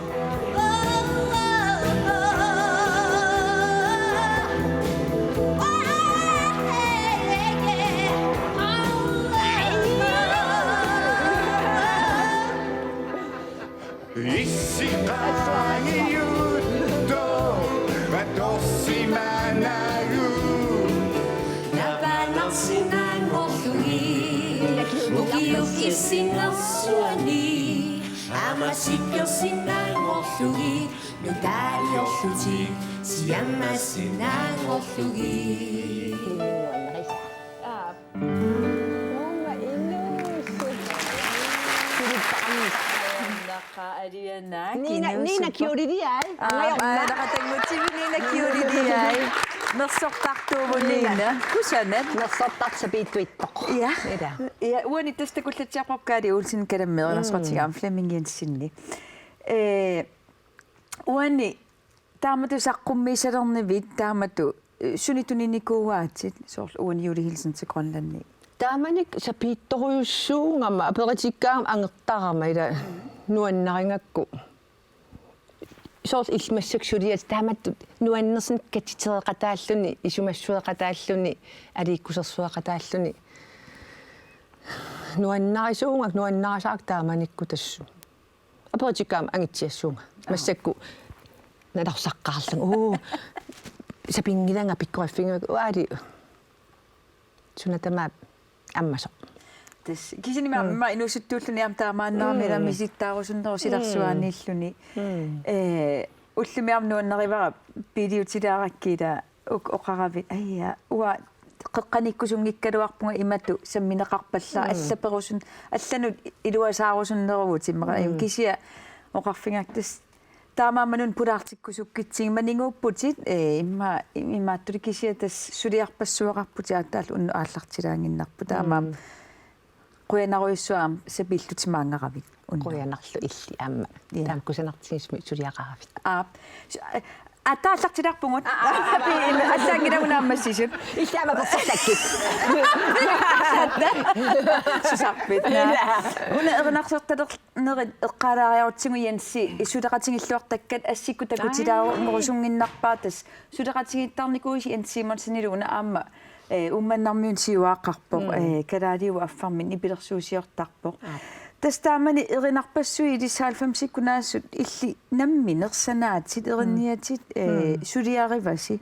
Issiqataaniutto atorsimanagu. Napanarsinnaanngorlugit ukiut issinnersuanni. Aamma sikkersinnaanngorlugit nutaaliorlutik siammasinnaanngorlugit. Uuma inuussut. Nina, Nina Kiuliliai. Aa, aa, naqatangutsivi Nina Kiuliliai. Mersortartuuvoq Nina. Kusanaq. Mersortartoq sapiitsuittoq. Ja. Ila. Ja, uani tassa takullatsiarparput Kaali Olsen, kalammi erinarsortigaa Flemming Jensenip. Ee, uani taamatut saqqummiisalernivit taamatut, eh, sunik tuninikuuaatit, soorlu uani Julie Hilsen til Grønlandi? Taamanikkut sapiitsorujussuugama, aperitikkaangama angertarama ila nuannarigakku. Soorlu illit massakkut suliat taamatut nuannersunik katitereqataalluni, isumassueqataalluni, aliikkusersueqataalluni. Nuannarisuugakku, nuannarisakka taamanikkut tassa. Aperitikkaangama angitsiassuunga. Massakkut nalarsaqqaarlunga. Uu, sapinngilara pikkoriffigigakku uali. Suna tamaat ammasoq. Tassa. Kisianni aamma inuusuttuulluni aamma taamaannarami ila misilittaarusunnerup silarsuaaniilluni. Ee, ullumi aamma nuannarivara piiliutilaarakkit ila uk-, oqaravit, aja, uanga qeqqaniikkusunngikkaluarpunga imatut sammineqarpallaaq, allaperusun-, allanut iluasaarusunneruvutit, immaqa, kisianni oqarfigakku tassa taamaammat una pulaartikkusukkitsigit maniguupputit, ee, imma-, im-, imaattuli kisianni tassa suliarpassuaqarputit aatsaat unnuk aallartilaannginnarput, taamaammat. Qujanarujussuaq aamma sapiillutit maanngaravit. Qujanarlu illit aamma. Ja. Taama kusanartigisumik suliaqaravit. Aap. Su-, eh, Ataallartilaarpugut. Allaanngilaq una aamma sisut. Illit aamma persersakkit. Susarpit. Una erinarsortalernerit eqqaalaariarutsigu Jensi suleqatigilluartakkat assikkut takutilaarusunginnarpaatas. Suleqatigiittarnikuusi Jens Simonsenilu una aamma, eh, Uummannarmiunut siuaqqarpoq, eh, kalaaliuvoq affarmik nipilersuusiortarpoq. Tassa taamani erinarpassuit ilissi halvfemsikkut naasut illit nammineq sanaatit, erinniatit, eh, suliarivasi.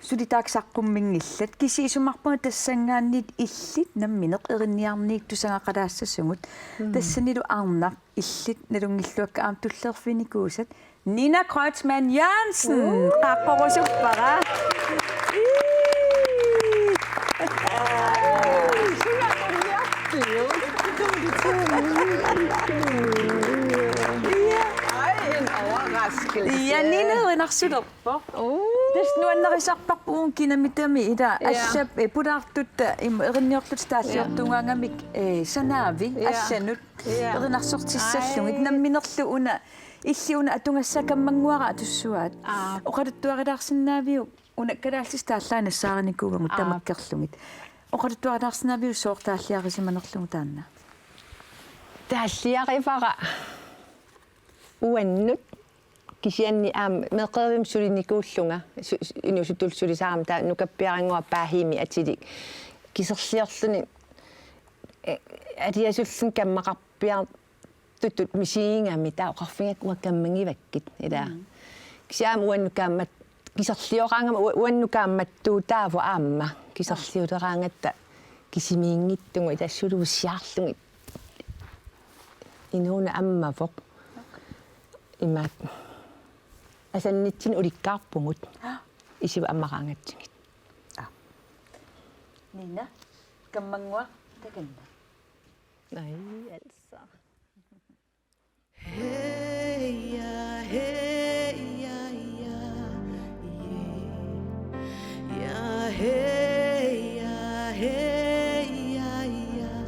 Suli taakku saqqumminngillat. Kisianni isumarpunga tassanngaanniit illit nammineq erinniarniit tusagaqalaassasugut. Tassanilu arnaq illit nalunngilluakka aamma tulliiffiginikuusat. Nina Kreutzmann Jørgensen, qaaqqurusuppara. Ej, en overraskelse. Ja, Nina erinarsulerpoq. Tassa nuannarisarparput uunga kinamitami ila. Ja. Allap, eh, pulaartutta, eh, im-, erinniorluta taalliortuugaangamik, eh, sanaavi, ja, allanut, ja, erinarsortissallugit. Ej. Namminerlu una, illit una atugassat Kammannguara atussuaat. Aap. Oqaluttuarilaarsinnaaviuk una kalaallisut taallaat nassaarinikuugatta, aap, tamakkerlugit. Oqaluttuarilaarsinnaaviuk sooq taalliarisimanerlugu taanna? Taalliarivara uannut. Kisianni aamma meeqqerivimmi sulinikuullunga, su-, su-, inuusuttullu sulisarama taava nukappiarannguaq paahimmi atilik. Kiserliorluni, eh, aliasulluni kammaqarpiartutut misigigami taava oqarfigakku uanga kammagivakkit ila. Mm. Kisianni aamma uannut kaammat-, kiserlioraangama ua-, uannut kaammattuutaavoq aamma. Kiserliuleraangatta kisimiinngitsugut ila suluusiarlugit. Inuuna ammavoq. Imaat. Asannitsinni ulikkaarpugut. Aa. Isip ammaraangatsigit. Aa. Nina, Kammannguaq takanna. Nej, altså. Hey, ja, hey, ja, ja, yeah. Ja, hey, ja, hey, ja, ja, yeah.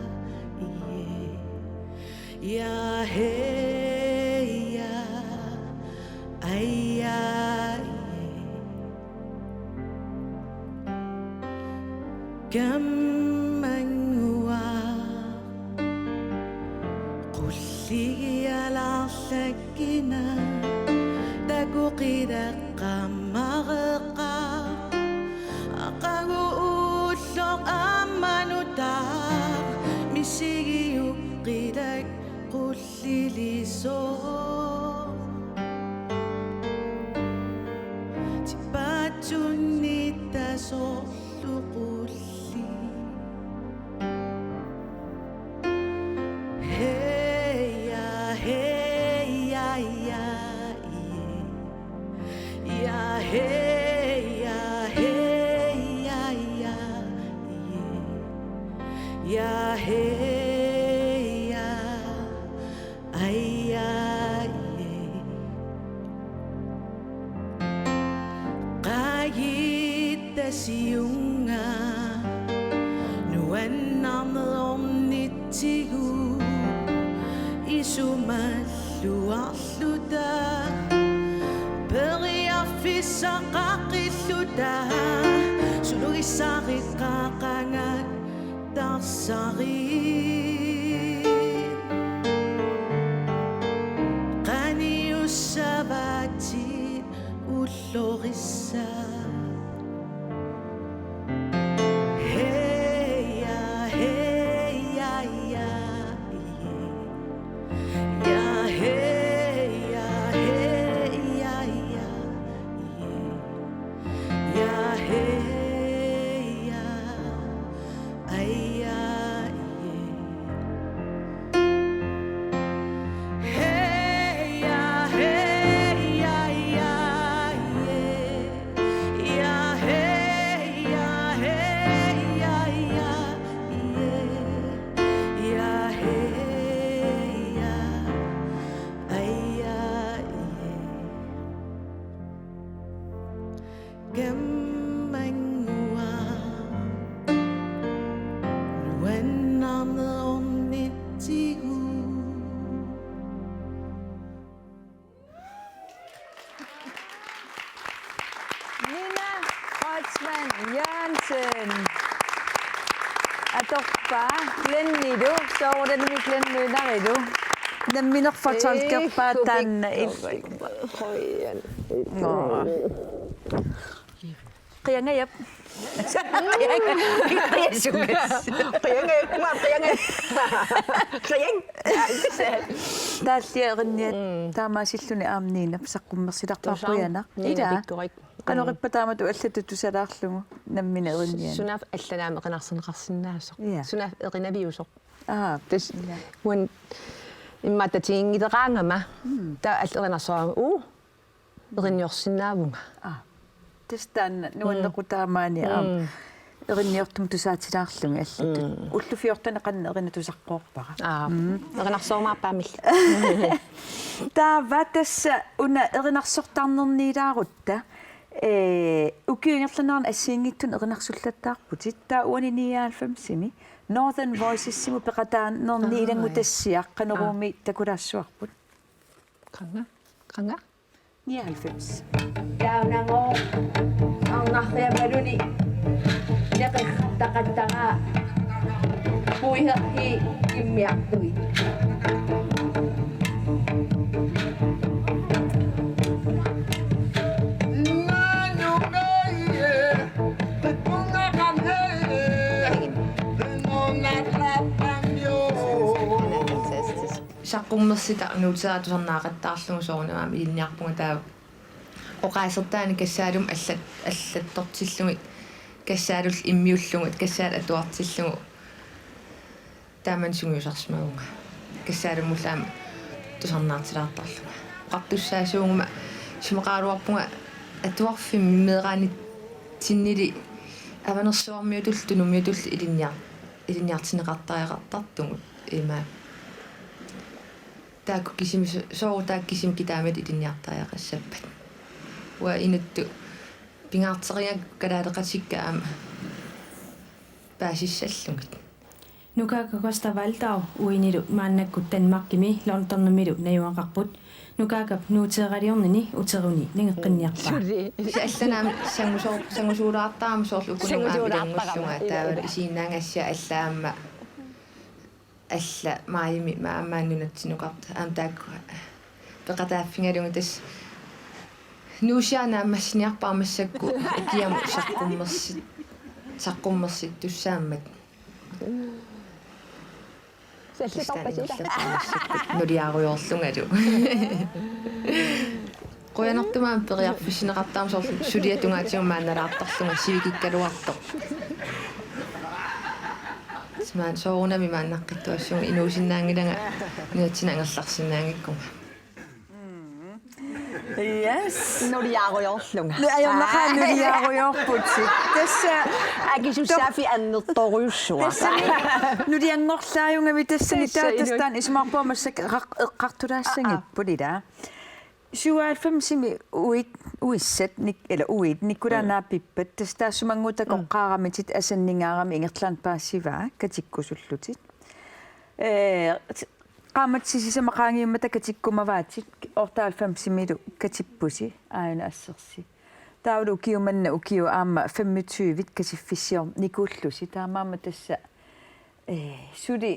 Ja, hey, ja, ai, ja, yeah. Kammannguaq qulligialaarlakkina takoqqilaqqammareqaaq. Aqagu ulloq aamma nutaaq misigiuqqilakka qullilisoq. Tipatsunnittasoq luqulli. Hey, ja, hey, ja, ja, yeah. Ja, hey, ja, hey, ja, ja, yeah. Ja, hey, ja. Ai, ai, ai. Qagittasiunga nuannaarneq ornitsigu isumalluarluta periarfissaqaqqilluta sulugissareqqaaqangat tarsari. Qaniussavatit ullorissat. Hey, ja, hey, ja, ja, yeah. Ja, hey, ja, hey, ja, ja, yeah. Ja, hey, ja. Ai, ja, yeah. Hey, ja, hey, ja, ja, yeah. Ja, hey, ja, hey, ja, ja, yeah. Ja, hey, ja. Ai, ja, yeah. Kammannguaq nuannaarneq ornitsigu. Nina Kreutzmann Jørgensen. Atorpaa Glennilu, soorunami Glennilu narilu. Namminerfa tolkerpaa taanna il-. Qujanaq. Qiangajap. Qiasungas. Qiangajap, qiangajap. Qiang. Taalliat erinniat taamaasilluni aamma Nina saqqummersilerpaa. Qujanaq. Nina, ilaa. Pikkorik. Qanoq ippa taamatut allatut tusalaarlugu nammineq erinnianik? Sunaaffa allat aamma erinarsorneqarsinnaasoq. Ja. Sunaaffa erinaviusoq. Aa, tassa. Ja. Uani immaqa tatiginngileraangama. Mm. Taava allat erinarsoraangama. Uu. Erinniorsinnaavunga. Aa. Tassa taanna nuannequtaamaani aamma. Mm. Erinniortumik tusaatilaarlugit allatut. Mm. Ullut fjorten qanoq erinaq tusaqqoorpara. Aa. Mm. Erinarsorumaarpaamillu. Taava tassa una erinarsortarnerniilaarutta, ee, ukiup ingerlanerani assigiinngitsunik erinarsullattaarputit. Taava uani nioghalvfemsimi Northern Voicesimut peqataanerniilagut. Aa, ja. Tassiaq Qanorooq takulaassuarput. Qanga, qanga. Nioghalvfems. Taunango arnarriamaluni neqerrattaqattaraa puiherhi immiartui. Saqqummersitaq nuuteraa tusarnaaqattaarlugu soorunami aamma ilinniarpunga taava oqaasertaanik kassaalumik allat-, allattortillugit kassaalullu immiullugit kassaallu atuartillugu taamani sungiusarsimavunga kassaalumullu aamma tusarnaartilaartarlunga. Oqartussaasuuguma isumaqaraluarpunga atuarfimmi meeraanitsinnili avanersuarmiutullu tunummiutullu ilinniar-, ilinniartinneqartariaqartartugut ima. Taakku kisimi so-, soorlu taakku kisimi kitaamit ilinniartariaqassappat. Uanga inuttut pingaartiteriga kalaaleqatikka aamma paasissallugit. Nukaaka Costa Waldau uinilu maannakkut Danmarkimi Londonimilu najugaqarput. Nukaakap nuuteeraliornini uteruni nangeqqinniarpaa. Suli. Kisianni allanut aamma sangusoo-, sangusuulaartarama soorlu uku nunga aamma ilanngullunga taava isiginnaagassiaq alla aamma alla maajimi ma-, aamma nunatsinnukarta aamma taakku peqataaffigalugu tassa nuusiaq naammassiniarpara massakkut ukiamut saqqummersit-, saqqummersittussaammat. Tassa taanna ingerlaqqinnissakkut nuliarujoorlungalu. Qujanartumik aamma periarfissinneqartarama soorlu suliat tungaatigut maannalaartarlunga sivikikkaluartoq. Tassa maanna soorunami maannaqqittuassavunga inuusinnaanngilanga nunatsinni angerlarsinnaanngikkuma. Yes. Nuliarujoorlunga. Nu-, ajornaqaaq nuliarujoorputit. Tassa akisussaaffik annertoorujussuaq. Tassani nulianngorlaajugami tassani. Tassa taava tassa inui. Taanna isumaqarpunga massakkut eqqar-, eqqartulaassanngippat ilaa. Syvoghalvfemsimi uit, uissat nik-, eller uit, Nikolai naapippat, tassa taassumannguaq takoqqaaramitit asanningaarami ingerlaannaq paasivaa katikkusullutit. Ee, t-, qaammatit sisamat qaangiummata katikkumavaatit, otteoghalvfemsimilu katippusi, aajuna assersi. Taavalu ukiumanna ukiut aamma femogtyvit kasiffissiornikuullusi, taamaammat tassa, ee, suli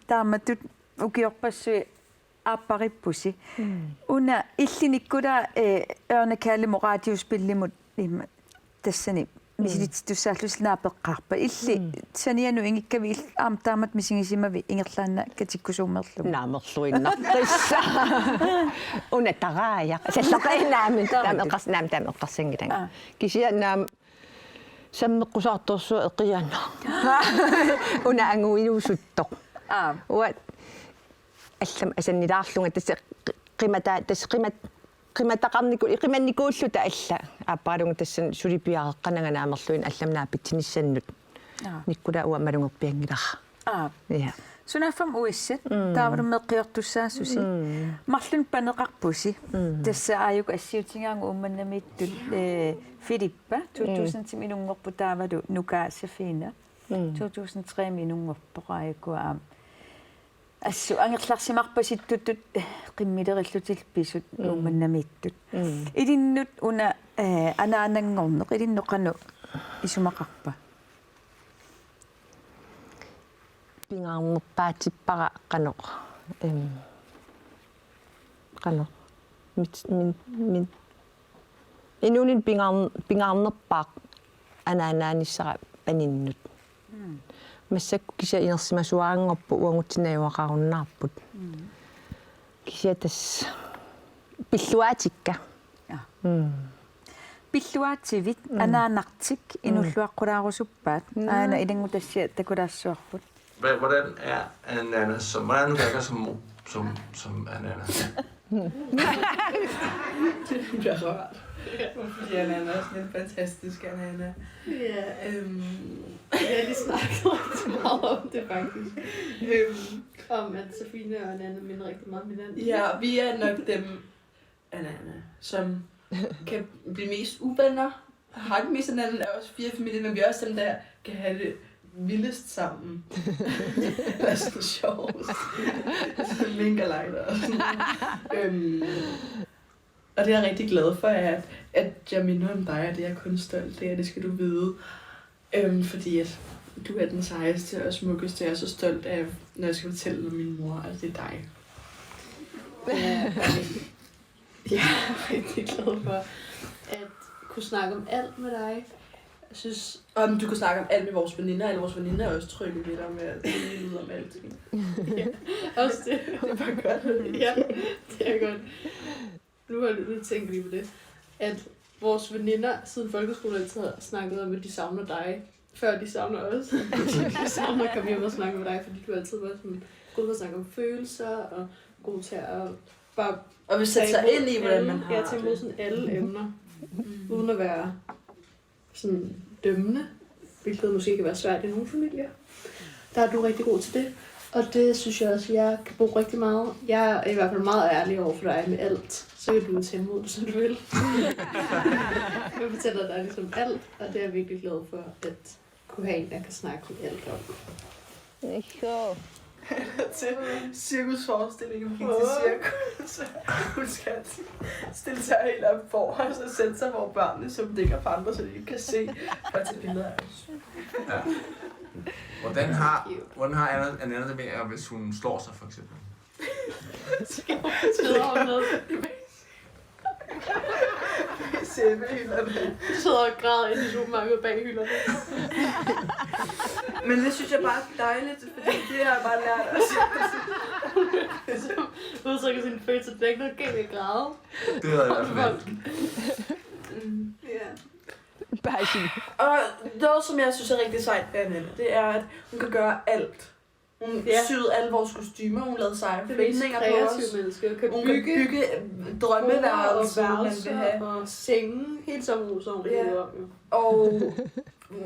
taamatut ukiorpassuit aapparippusi. Mm. Una illit Nikolai, eh, Ørne Kallemut radiospillimut imma tassani Mm. misilitsittussaallusi naapeqqaarpat. Illit Mm. sanianut ingikkavit il-, aamma taamatut misigisimavit ingerlaannaq katikkusuummerlugu? Naamerluinnaqqissaaq. Una taraajaq. Salloqiinnaami. Taama eqqars-, naamik taama eqqarsanngilanga. Aa. Kisianni aamma sammeqqusaartorsuaq eqianaq. Una anguinuusuttoq. Aa. Uanga allamik asannilaarlunga tassa qi-, qimata-, tassa qimat-, qimataqarniku-, qimannikuulluta alla aapparaluunniit tassani suli piareeqqananga naamerluinnaq allamik naapitsinissannut. Aa. Nikolai uanga malugerpianngilara. Aa. Ja. Sunaaffami uissat, Mm. taavalu meeqqiortussaassusi. Mm. Marlunnik paneqarpusi. Mm. Tassa aajuku assiutigaagut Uummannamiittut, eh, Filippa, Mm. to tusindimi inunngorpoq taavalu nukaa Safina. Mm. To tusind tremi inunngorpoq aajuku aamma. Assut angerlarsimarpasittutut qimmilerillutillu pisut. Mm. Uummannamiittut. Mm. Ilinnut una, eh, anaananngorneq ilinnut qanoq isumaqarpa? Pingaarnerpaatippara qanoq, em, qanoq, mit-, min-, min-, inuuninni pingaar-, pingaarnerpaaq anaanaanissara paninnut. Mm. Massakkut kisianni inersimasuaranngorpoq uagutsinnut najugaqarunnaarput. Mm. Kisianni tassa pilluaatikka. Ja. Mm. Pilluaativit. Mm. Anaanartik. Mm. Inuulluaqqulaarusuppaat. Mm. Aana ilanngutassiaq takulaassavarput. Hva-, hvordan er ananas som, hvordan virker som, som, som ananas? Det bliver rørt. Fordi ananas er en fantastisk ananas. Ja. Øhm. Vi har lige snakket rigtig meget om det, faktisk. Øhm. Om at Sofine og Nana minder rigtig meget om hinanden. Ja, vi er nok dem, Anna, Anna, som kan blive mest uvenner. Har ikke mest hinanden af os fire familier, men vi er også dem, der kan have det vildest sammen. Eller sådan sjovest. Sådan mega light og sådan. Øhm, og det er jeg rigtig glad for, at, at jeg minder om dig, og det er jeg kun stolt af, det skal du vide. Øhm, fordi at du er den sejeste og smukkeste, og jeg er så stolt af, når jeg skal fortælle om min mor, at det er dig. Ja. Jeg er rigtig glad for at kunne snakke om alt med dig. Jeg synes, om du kan snakke om alt med vores veninder, eller vores veninder er også trygge ved dig med at dele ud om alting. Ja, også det. Det er bare godt. Ja, det er godt. Nu har jeg lige tænkt lige på det, at vores veninder siden folkeskolen altid har snakket om, at de savner dig, før de savner os. De savner at komme hjem og snakke med dig, fordi du altid var sådan god til at snakke om følelser, og god til at bare Og vil sætte sig tage imod ind i, hvordan alle, man har ja, tage imod det. Sådan alle emner, mm, uden at være sådan dømmende, hvilket måske kan være svært i nogle familier. Der er du rigtig god til det, og det synes jeg også, jeg kan bruge rigtig meget. Jeg er i hvert fald meget ærlig over for dig med alt, så kan du tage imod det, som du vil. Jeg fortæller dig ligesom alt, og det er jeg virkelig glad for, at kunne have en, jeg kan snakke om alt om. Ikke? Til cirkusforestillingen, vi gik til cirkus. Hun skal stille sig helt op forrest og sætte sig, hvor børnene, som ligger på andre, så de ikke kan se, og tage billeder af os. Ja. Hvordan har, hvordan har Anna, Anna det med, hvis hun slår sig, for eksempel? Skrider hun ned. Sæbehylderne. Du sidder og græder inde i supermarkedet bag hylderne. Men det synes jeg bare er dejligt, fordi det har jeg bare lært. Udtrykker sine følelser. Det er ikke noget galt at græde. Det havde jeg i hvert fald ikke. Mm, ja. Bare sige. Og noget, som jeg synes er rigtig sejt ved Anna, det er, at hun kan gøre alt. Hun, ja, syede alle vores kostymer, hun lavede seje flæsninger på os. Det er det mest kreative menneske. Hun kan bygge, bygge drømmeværelser, man vil have. Og senge, helt som hun, som hun, ja, river op, jo. Og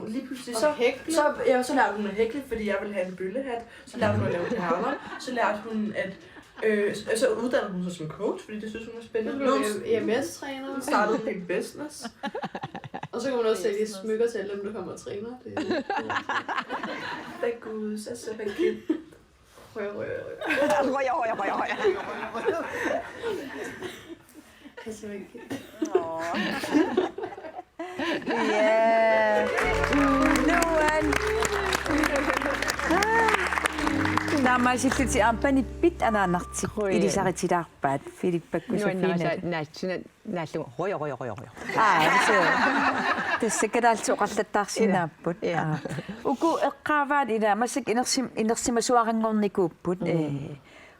lige pludselig så, og hækle. Så, ja, så lærte hun at hækle, fordi jeg ville have en bøllehat. Så lærte hun at lave perler. Så lærte hun at, øh, så uddannede hun sig som coach, fordi det synes hun var spændende. Nu blev hun E M S-træner. Hun startede en business. Og så kan hun også sælge smykker til alle dem, der kommer og træner. Det er, det er gud, så så hvad kæft. Røv, røv, røv. Røv, røv, røv, røv. Nå. Ja. Nuan. Naammassillutit aamma panippit anaanartik. Røv. Ilisaritilaarpaat Filippakkut Sofie. Nuannaasa naatsinat. Naallugu, røv, røv, røv, røv. Aa, se. Tassa kalaallisut oqallittaarsinnaapput. Ja. Ja. Aa. Uku eqqaavaat ila massakkut inersim-, inersimasuaranngornikuupput. Mm. Eh,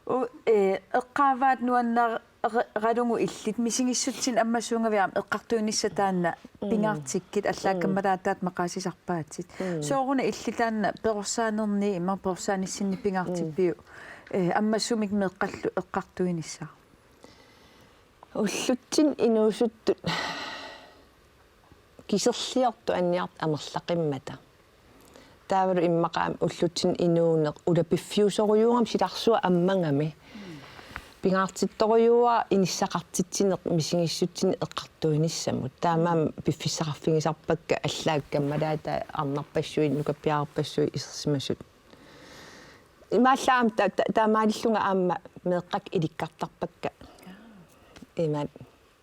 u-, eh, eqqaavaat nuannar-, ra-, ralugu illit misigissutsinnut ammassuugavit aamma eqqartuinissat taanna, mm, pingaartikkit, allaat, mm, kammalaataat maqaasisarpaatit. Mm. Sooruna illit taanna perorsaanerni imaluunniit perorsaanissinni pingaartippiuk, mm, eh, ammassumik meeqqallu eqqartuinissaq? Ullutsinni inuusuttut kiserliortut anniartut amerlaqimmata. Taavalu immaqa aamma ullutsinni inuuneq ulapiffiusorujuugami silarsuaq ammagami. Pingaartittorujuuara inissaqartitsineq misigissutsinik eqqartuinissamut. Taamaammat piffissaqarfigisarpakka allaat kammalaataat arnarpassuit, nukappiararpassuit, isersimasut. Imaallaat aamma ta-, ta-, taamaalillunga aamma meeqqat ilikkartarpakka. Imaat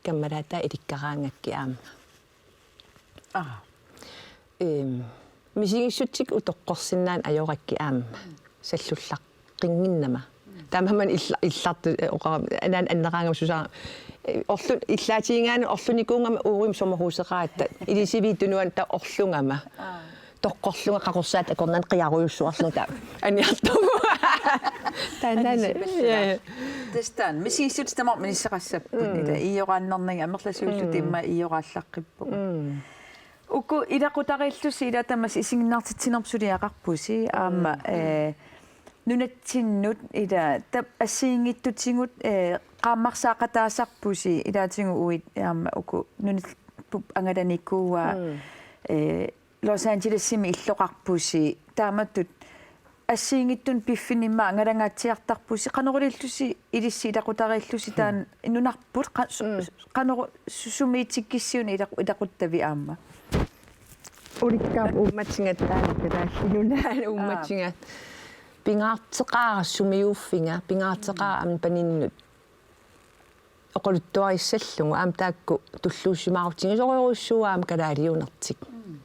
kammalaataa ilikkaraangakkit aamma. Aa. Ehm, misigissutsit utoqqorsinnaaneq ajorakkit aamma. Sallullaqqinngimmat. Taamaammat illa-, illartut, eh, oqarami, anaana anneraangama susaa, eh, orlu-, illaatigigaanni orlunikuugama uagut sommerhuseqaratta. Ilisiviit tunuani taava orlugama. Aa. Toqqorlunga qaqorsaat akornanni qiarujussuarlunga taava. Aniartugu. Taannaana. Anisipallaa. Ja, ja. Tassa taanna. Misigissutsit tamarmik inissaqassapput. Mm. Ila iioraannarnagit amerlasuullutik Mm. immaqa iioraallaqqippugut. Mm. Uku ilaqutariillusi ila tamassi isiginnaartitsinermut suliaqarpusi aamma, mm, eh, nunatsinnut ila ta-, assigiinngitsutigut, eh, qaammarsaaqataasarpusi ilaatigut uagut aamma uku nunarput angalanikuuaa, mm, eh, Los Angelesimi illoqarpusi taamatut assigiinngitsunut piffinni immaqa angalangaatsiartarpusi, qanoq ilillusi ilissi ilaqutariillusi taanna nunarput qa-, su-, mm, qanoq su-, sumiitikkissiuni ilaqu-, ilaquttavit aamma? Ulikkaap uummatiga taanna Kalaallit Nunaanni uummatiga. Aap. Pingaarteqaara sumiuffiga, pingaarteqaara aamma paninnut oqaluttuarissallugu aamma taakku tulluusimaarutigisorujussuuvoq aamma kalaaliunertik. Mm.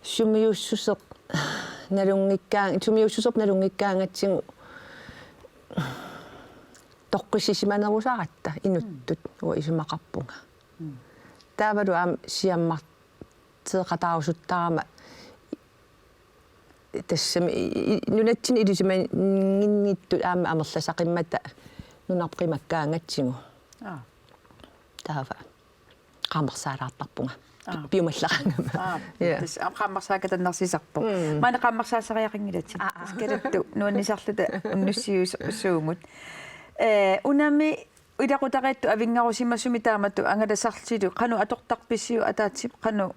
Sumiussuseq nalunngikkaa-, sumiussuseq nalunngikkaangatsigu toqqissisimanerusaratta inuttut, mm, uanga isumaqarpunga. Mm. Taavalu aamma siammarteeqataarusuttarama tassami i-, i-, nunatsinni ilisimaginngittut aamma amerlasaqimmata nunarput qimakkaangatsigu. Aa. Taava. Qaammarsaalaartarpunga. Aa. Piumallaraangama. Aa, ja. Tassa aamma qaammarsaakatannarsisaarpoq. Mm. Maani qaammarsaasariaqanngilatit. Aa, aa. Tassa Kalattu nuannisarluta unnussiusuugut. Eh, unami ilaqutariittut avinngarusimasumik taamatut angalasarsilu qanoq atortarpisiuk ataatsi-, qanoq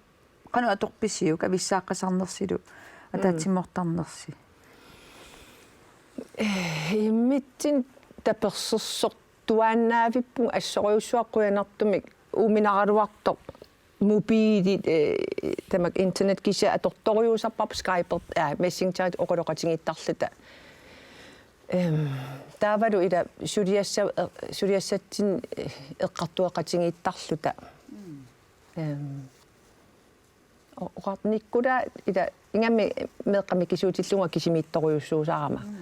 Qanoq atorpisiuk avissaaqqisarnersilu ataatsimoortarnersi? Eh, immitsinnut tapersersortuaannaavippunga assorujussuaq qujanartumik uuminaraluartoq mobilit, eh, tamakku internet kisianni atortorujussuusarparput Skype, eh, Messenger oqaloqatigiittarluta. Ehm, taavalu ila suliassa-, eh, suliassatsinni, eh, eqqartueqatigiittarluta. Mm. Ehm, O-, oqarnikkula ila ingammik meeqqat mikisuutillunga kisimiittorujussuusarama. Mm.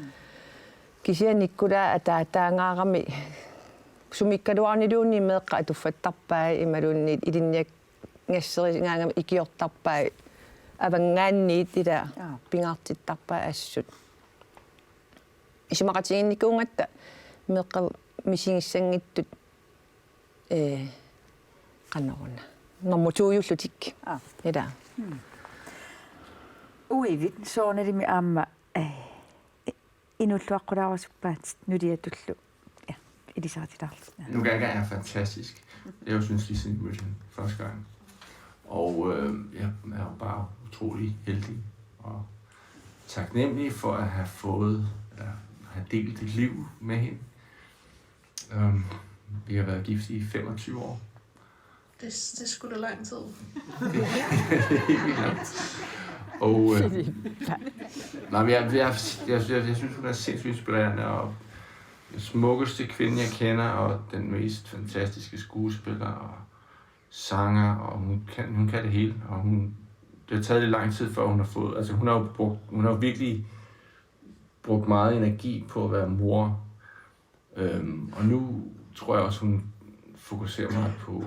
Kisianni Nikolai ataataangaarami sumiikkaluarniluunniit meeqqat atuffattarpai imaluunniit ilinniagasserigaangama ikiortarpai avanngaanniit ila. Aa. Pingaartittarpai assut. Isumaqatigiinnikuugatta meeqqat misigissanngitsut Ee, qanoruna. Normu to-jullutik. Aa. Ila. Hmm. Uivit, soorunalimi aamma, eh, inuulluaqqulaarusuppaatit nuliatullu. Ja, ilisaritilaarlugu. Nuka er fantastisk. Jeg synes, lige siden vi mødte hende første gang. Og øh, jeg er jo bare utrolig heldig og taknemmelig for at have fået, at have delt et liv med hende. Um, vi har været gift i femogtyve år. Det, det er sgu da lang tid. Og øh, nej, men jeg, jeg, jeg, jeg, jeg synes, hun er sindssygt inspirerende, og den smukkeste kvinde, jeg kender, og den mest fantastiske skuespiller, og sanger, og hun kan, hun kan det hele, og hun, det har taget lidt lang tid, før hun har fået, altså hun har jo brugt, hun har jo virkelig brugt meget energi på at være mor, øhm, og nu tror jeg også, hun fokuserer meget på,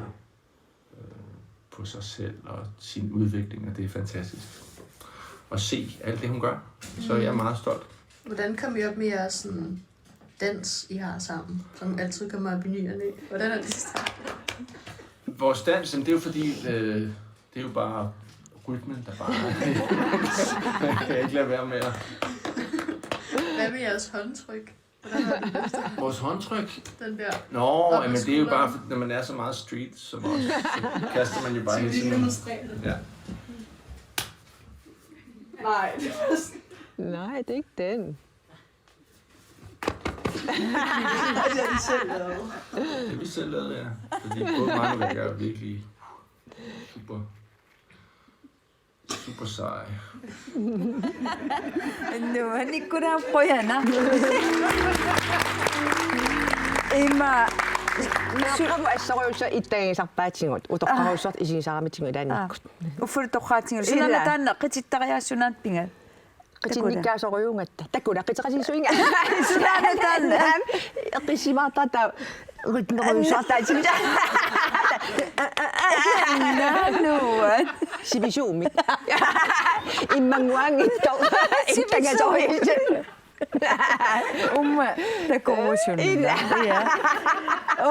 øh, på sig selv og sin udvikling, og det er fantastisk at se alt det, hun gør. Så jeg er meget stolt. Hvordan kom I op med jeres sådan dans, I har sammen, som altid kommer op i ny og næ? Hvordan er det startet? Vores dans, jamen, det er jo fordi, øh, det er jo bare rytmen, der bare... Jeg kan ikke lade være med at... Hvad med jeres håndtryk? Hvordan er det? Vores håndtryk? Den der. Nå, jamen, det er jo bare, når man er så meget street som os, så kaster man jo bare hele tiden. Skal vi lige demonstrere det? Ja. Nej, det er sådan... Nej, det er ikke den. Det har de selv lavet. Det har vi selv lavet, ja. Fordi både mig og Rebecca er virkelig super, super Kusai. Nuannikkut qujanaq. Ima. Meeqqamut assorujussuaq ittagisarpaatigut, utoqqarujussuartut isigisaramitsigut ilaannikkut. Aa. Uffa torraatigut. Ila. Sunaana taanna qitittariaassunaat pinga. Qitinnikkaasorujuugatta. Takula, qiteqatigiissuinga. Sunaana taanna. Eqqissimaartarta. Rygnerujussuartaatsigut. Nanuat. Sivisuumik. Immannguanngitsoq. Sivisuumik. Ittagasorujuugatta. Uumma takorusunna. Ila. Ja.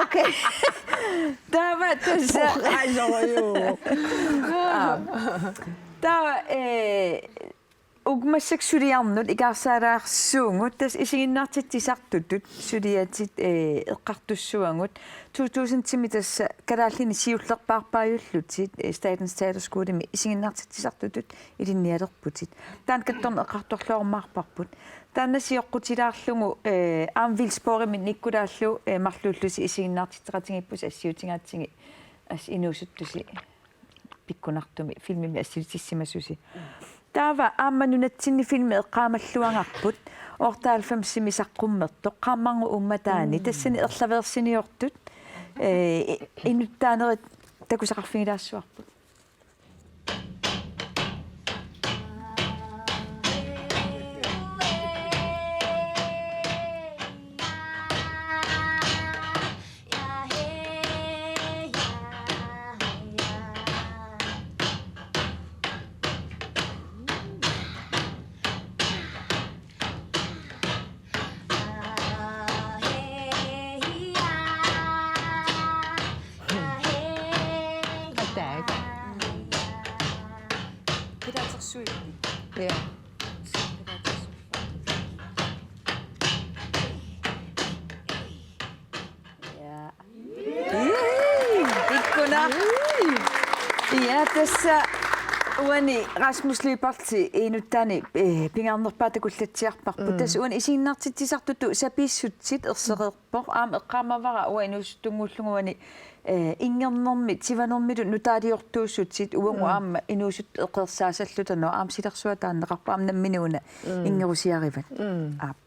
Okay. Taava tassa. Torrasorujuuvoq. Aa. Taava, eh, uku massakkut suliarnut ikaarsaalaarsuugut, tassa isiginnaartitsisartutut suliatit, eh, eqqartussavagut. To tusindimi tassa kalaallinik siullerpaarpaajullutit, eh, Statens Teaterskolemi isiginnaartitsisartutut ilinnialerputit. Taanna kattorneq eqqartorluarumaarparput. Taanna sioqqutilaarlugu, eh, aamma Vilsborgimi Nikolaallu, eh, marluullusi isiginnaartitseqatigiippusi assiutigaatsigit, assut inuusuttusi pikkunartumik filmimik assilitissimasusi. Taava aamma nunatsinni filmi eqqaamalluagarput, otteoghalvfemsimi saqqummertoq, Qaammarnguup uummataani, mm, tassani erlaveersiniortut, eh, i-, inuttaanerit takusaqarfigilaassuarput. Attack. Pilatersuit. Ja. Ja. Ikkuna. Ja, tassa uani Rasmus Lyberth inuttaanik, eh, pingaarnerpaaq takullatsiarparput. Mm. Tassa uani isiginnaartitsisartutut sapiissutsit ersereerpoq. Aamma eqqaamavara uanga inuusuttunnguullugu uani, eh, inngernermit, tivanermilu nutaaliortuussutsit uagut, mm, aamma inuusuttut eqeersaasalluta, aamma silarsuataanneqarpoq aamma nammineq una, mm, inngerusiarivat. Mm. Aap.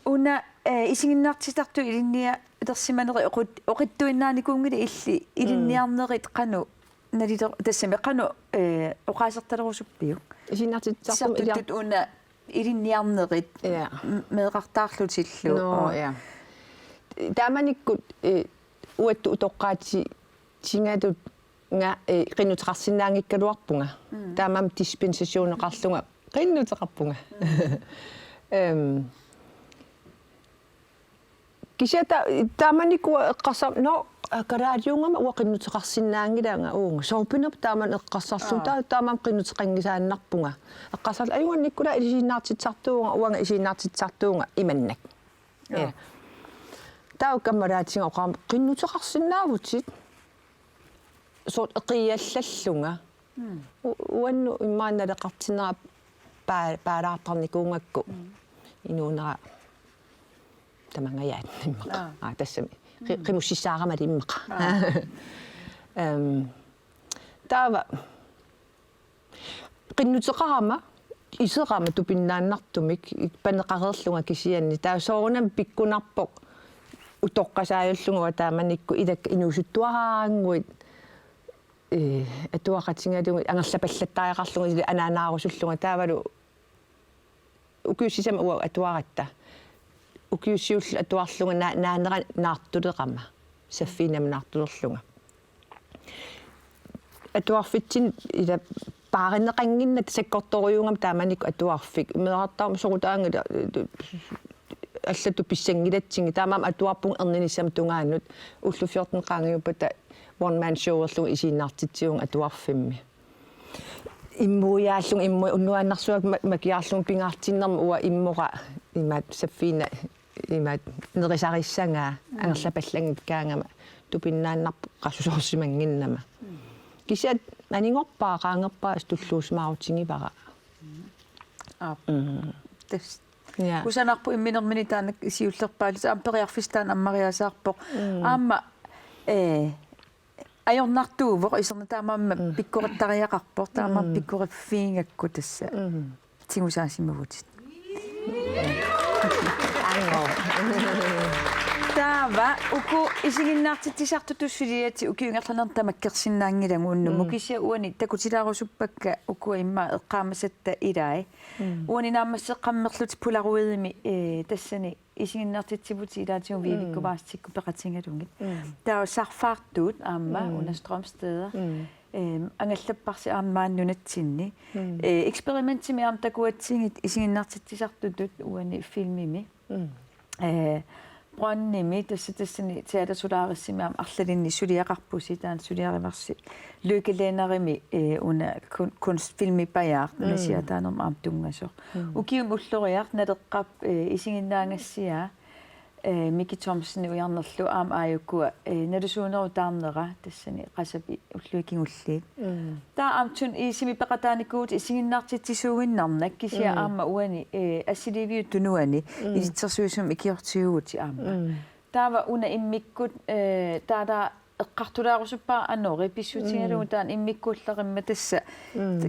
Una, eh, isiginnaartitsisartut ilinnialersimanerit oqit-, oqitsuinnaanikuunngilaq illit, mm, ilinniarnerit qanoq naliler-, tassami qanoq, eh, oqaasertalerusuppiuk? Isiginnaartitsisartut ilia- Titsisartutut una ilinniarnerit, ja, m-, meeqqartaarlutillu. Nå, oo, ja. Taamanikkut, eh, uattut utoqqaatsi- -tingatut nga, eh, qinnuteqarsinnaanngikkaluarpunga. Mm. Taamaammat dispensationeqarlunga qinnuteqarpunga. Mm. Ehm, kisianni ta-, taamanikkut eqqarsar-, nå, kalaaliugama uanga qinnuteqarsinnaanngilaanga uunga. Soorpinerput taamani eqqarsarlunga, aa, ta-, taamaammat qinnuteqanngisaannarpunga. Eqqarsarlunga, ajunngikkula isiginnaartitsisartuuvunga, uanga isiginnaartitsisartuuvunga imannak. Joo. Ja. Taava kammalaatiga oqarama qinnuteqarsinnaavutit. Soorlu eqiallallunga. Mm. U-, uannut immaqa naleqartinnera paa-, paalaartarnikuugakku. Mm. Inuunera tamangajaat immaqa. Aa. Aa, tassami. Qi-, mm, qimussissaarama immaqa. Aa. Ehm, taava qinnuteqarama, iserama tupinnaannartumik, paneqareerlunga kisianni. Taava soorunami pikkunarpoq utoqqasaajullugu taamanikkut ilakka inuusuttuaraannguit, eh, atuaqatigalugit angerlapallattariaqarlugit ilaa anaanaarusullunga taavalu ukiut sisamat uagut atuaratta. Ukiut siulliit atuarlunga na-, naanera naartulerama. Saffiinamut naartulerlunga. Atuarfitsinni ila paarineqannginnatta sakkortorujuugama taamanikkut atuarfik. Meerartaarmat soqutaanngilaq allatut pissanngilatsingi. Taamaammat atuarpunga erninissamut tungaanut. Ullut fjorten qaangiuppata one man showerlunga isiginnaartitsivunga atuarfimmi. Immuiaallunga, immu-, unnuaannarsuaq ma-, makiarlunga pingaartinnermi uanga immoqa imaattoq saffiina imaattoq nerisarissagaa, mm, angerlapallanngikkaangama tupinnaannarpoq qasusoorsimannginnama. Mm. Kisianni anigorpara qaangerpara tulluusimaarutigivara. Aap. Mm. Tassa. Ja. Kusanarpoq imminermini taanna siullerpaallutik aamma periarfissaq taanna ammariasaarpoq. Mm. Aamma, eh, Ajornartuuvoq, iserni taamaammat pikkorittariaqarpoq, taamaammat pikkoriffiigakku tassa. Tigusaasimavutit. Taava uku isiginnaartitsisartutut suliatit ukiut ingerlaneranni tamakkersinnaanngilagut unnummut, kisianni uani takutilaarusuppakka ukua immaqa eqqaamasatta ilai. Uani naammasseqqammerlutik Polaroidimi, eh, tassani isiginnaartitsivutit ilaatigut Viivikkut Vaasitikkut peqatigalugit. Taava sarfaartuut aamma una Strømsteder. Ehm, angallapparsi aamma maani nunatsinni. Eh, eksperimentimi aamma takuatsigit isiginnaartitsisartutut uani filmimi. Eh, Brøndimi tassa tassani Teater Solarisimi aamma arlalinni suliaqarpusi, taanna suliarivarsi Lykke Lenneri, eh, una kun-, kunstfilmi Bajaar, una siataanermut aamma tunngasoq. Ukiumi ulloriarluni Naleqqap, eh, isiginnaagassiaa, eh, Miki Thomsen ujarnerlu aamma aajukua, eh, nalusuunerup taarnera tassani Qasap i-, ullui kingulliit. Taava aamma Tun Isimi peqataanikuuvutit isiginnaartitsisuuinnarnak kisianni aamma uani, eh, assiliiviup tunuani ilitsersuisumik ikiortiguuvutit aamma. Taava una immikkut, eh, taava eqqartulaarusuppara Anori pissutigalugu taanna immikkuullarimmat tassa.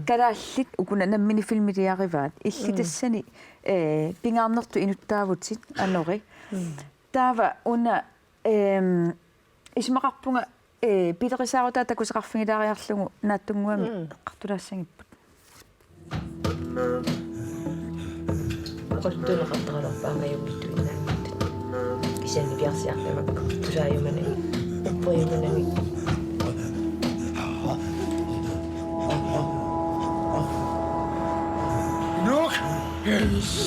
Kalaallit ukuna nammineq filmiliarivaat. Illit tassani, eh, pingaarnertut inuttaavutit Anori. Taava una, ehm, isumaqarpunga, eh, pilerisaarutaa takuseqarfigilaariarlugu naatsunnguamik eqqartulaassagipput. Oqaluttuuneqartaraluarput aamma ajunngitsuinnaanngitsut. Kisianni piarsiartamakku tusaajumanagit. Uppojumanagit.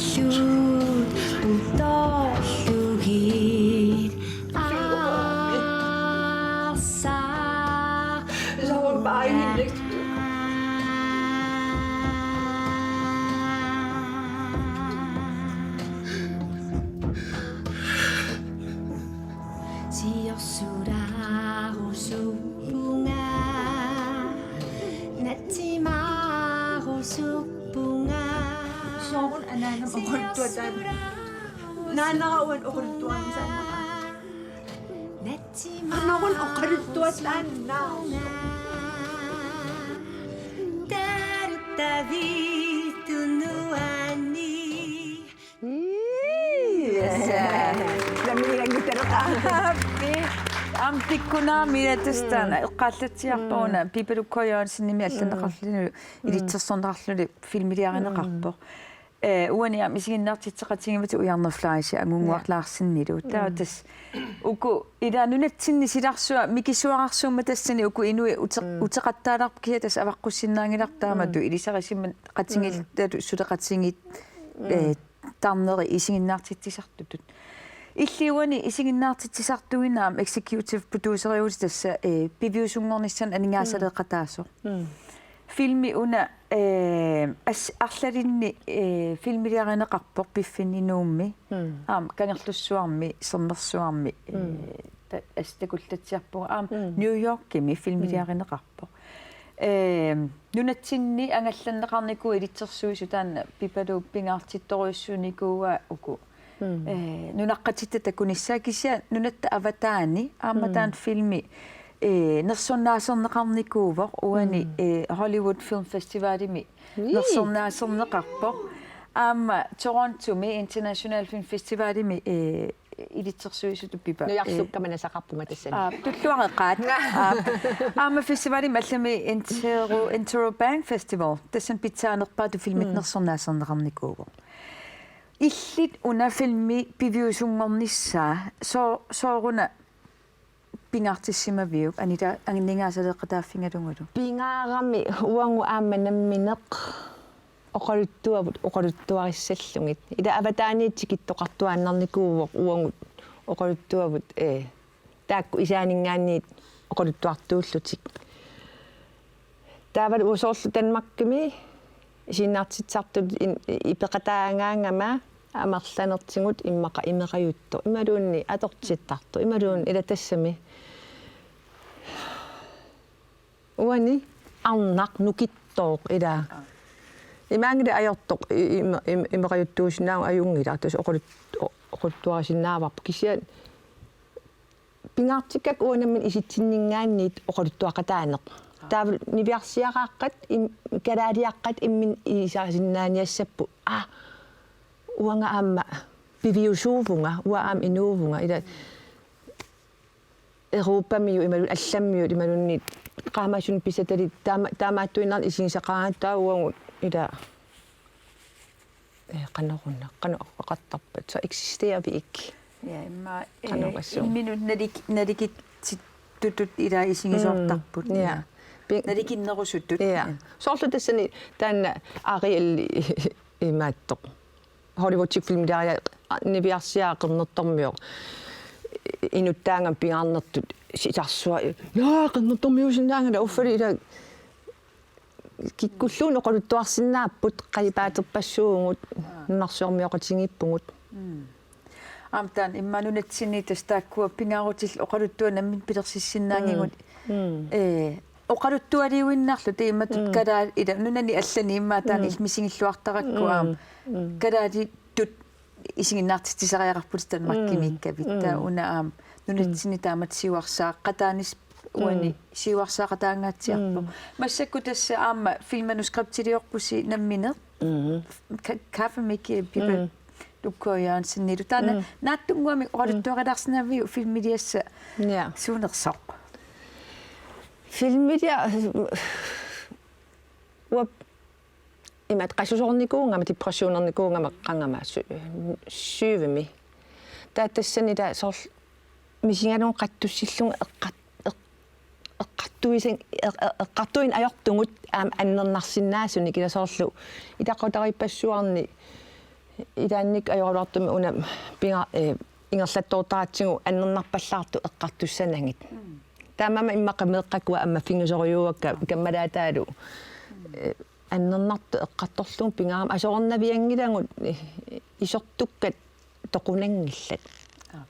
Illut putorlugit arsaq. Siorsulaarusuupunga, natsimaarusuupunga. Sooruna anaanama oqaluttuataa. Naanara uani oqaluttuarisannaqaaq. Naanara uani oqaluttuataa. Taruttaviitunuani. Yes. Nammineq ilannguttareqaarput. Aamma pikkunaami ilaa tassa taanna eqqaallatsiarpara una Pipaluk K. Jørgensenimit allanneqarluni ilitsersorneqarluni filmiliarineqarpoq. Eh, uani aamma isiginnaartitseqatigivatit Ujarneq Fleischer Angunnguaq Larsenilu. Taava tassa uku ilaa nunatsinni silarsua mikisuararsuummat tassani uku inuit ute-, uteqattaalerput kisianni tassa avaqqussinnaanngilarput taamatut ilisarisimaneqatigiit, taava suleqatigiit, eh, taarneri isiginnaartitsisartutut. Illit uani isiginnaartitsisartuinnaq aamma executive produceriuvutit tassa, eh, piviusunngornissaanut aningaasaleeqataasoq. Filmi una, eh, as-, arlalinni, eh, filmiliarineqarpoq piffinni Nuummi. Aamma Kangerlussuarmi, Sermersuarmi, eh, ta-, assut takullatsiarpugut. Aamma New Yorkimi filmiliarineqarpoq. Eh, nunatsinni angallanneqarnikuuvoq ilitsersuisut taanna Pipaluup pingaartittorujussuunikuuaa uku. Eh, nunaqqatitta takunissaat kisianni nunatta avataani aamma taanna filmi, eh, nersornaaserneqarnikuuvoq uani, eh, Hollywood Film Festivalimi nersornaaserneqarpoq. Aamma Torontomi International Film Festivalimi, eh, ilitsersuisutut Pipa. Nujarlukka manasaqarpunga tassani. Aa, tulluareqaat. Aa, aamma festivalimi allami Entero, Entero Bang Festival. Tassani pitsaanerpaatut filmit nersornaaserneqarnikuuvoq. Illit una filmi piviusunngornissaa, soo-, sooruna pingaartissimaviuk, anila-, aningaasaleeqataaffigalugulu? Pingaarami uagut aamma nammineq oqaluttuavut oqaluttuarissallugit. Ila avataaniit tikittoqartuaannarnikuuvoq uagut oqaluttuavut, eh, taakku isaaninngaanniit oqaluttuartuullutik. Taavalu usoorlu Danmarkimi isiginnaartitsisartut in-, i-, ipeqataagaangama amerlanertigut immaqa imerajuttoq. Imaluunniit atortittartoq. Imaluunniit ila tassami. Uani arnaq nukittooq ila. Imaanngilaq ajortoq i-, im-, im-, imerajuttuusinnaavugut ajunngilaq. Tassa oqalut-, o-, oqaluttuarisinnaavarput kisianni pingaartikkakka uanga nammineq isitsinninngaanniit oqaluttuaqataaneq. Taava niviarsiaraaqqat, im-, kalaaliaqqat imminnut isaasinnaaniassapput. Aa, uanga aamma piviusuuvunga, uanga aamma inuuvunga. Ila Europamiut imaluunniit allammiut imaluunniit qaamasunik pisatalik taama-, taamaattuinnarnik isigisaqaagatta uagut ila, eh, qanoruna, qanoq oqartarpat, så eksisterer vi ikke. Ja, immaqa, eh, Qanoq assuun. Imminut nalik-, nalikitsittutut ila isigisoortarput. Mm, ja. Ja. Pi- Nalikinnerusutut. Ja. Ja. Soorlu tassani taanna Ariel imaattoq. Hollywoodimi filmiliaria niviarsiaa qernertormioq. Inuttaagama pingaarnertut sisarsua. Naa, qernertormiuusinnaagala uffali ila kikkulluunniit oqaluttuarsinnaapput, qalipaaterpassuuvugut, nunarsuarmioqatigiippugut. Mm. Aamma taanna immaqa nunatsinni tassa taakkua pingaarutillit oqaluttuaq nammineq pilersissinnaanngigut. Mm. Mm. Ee, oqaluttualiuinnarluta imatut Mm. kalaal-, ila nunani allani immaqa taanna Mm. illit misigilluartarakku Mm. aamma. Mm. Kalaalittut isiginnaartitsisariaqarputit Danmarkimiikkavit. Mm. Taava Mm. una aamma nunatsinni Mm. taamatut siuarsaaqataanis uani Mm. siuarsaaqataangaatsiarpoq. Mm. Massakkut tassa aamma filmmanuskriptiliorpusi nammineq. Mm. Ka-, kaffemik Pippa Mm. Lukko Jørgensenilu. Taanna Mm. naatsunnguamik Mm. oqaluttuarilaarsinnaaviuk filmiliassat Ja. suunersoq? Filmiliaq uap imaattoq qasusoornikuugama, depressionernikuugama qangama sy-, syvimi. Taava tassani taava soorlu misigalugu qattussillugu eqqat-, eq-, eqqartuisen-, eq-, eq-, eqqartuineq ajortugut aamma annernarsinnaasunik ila soorlu ilaqutariippassuarni ilaannikkut ajoraluartumik una pinga-, eh, ingerlattoortaratsigu annernarpallaartut eqqartussanagit. Mm. Taamaammat immaqa meeqqakua ammaffigisorujuuakka kammalaataalu, eh, annernartut eqqartorlugu pingaarami asoornavianngilagut, eh, isortukkat toqunanngillat. Aap.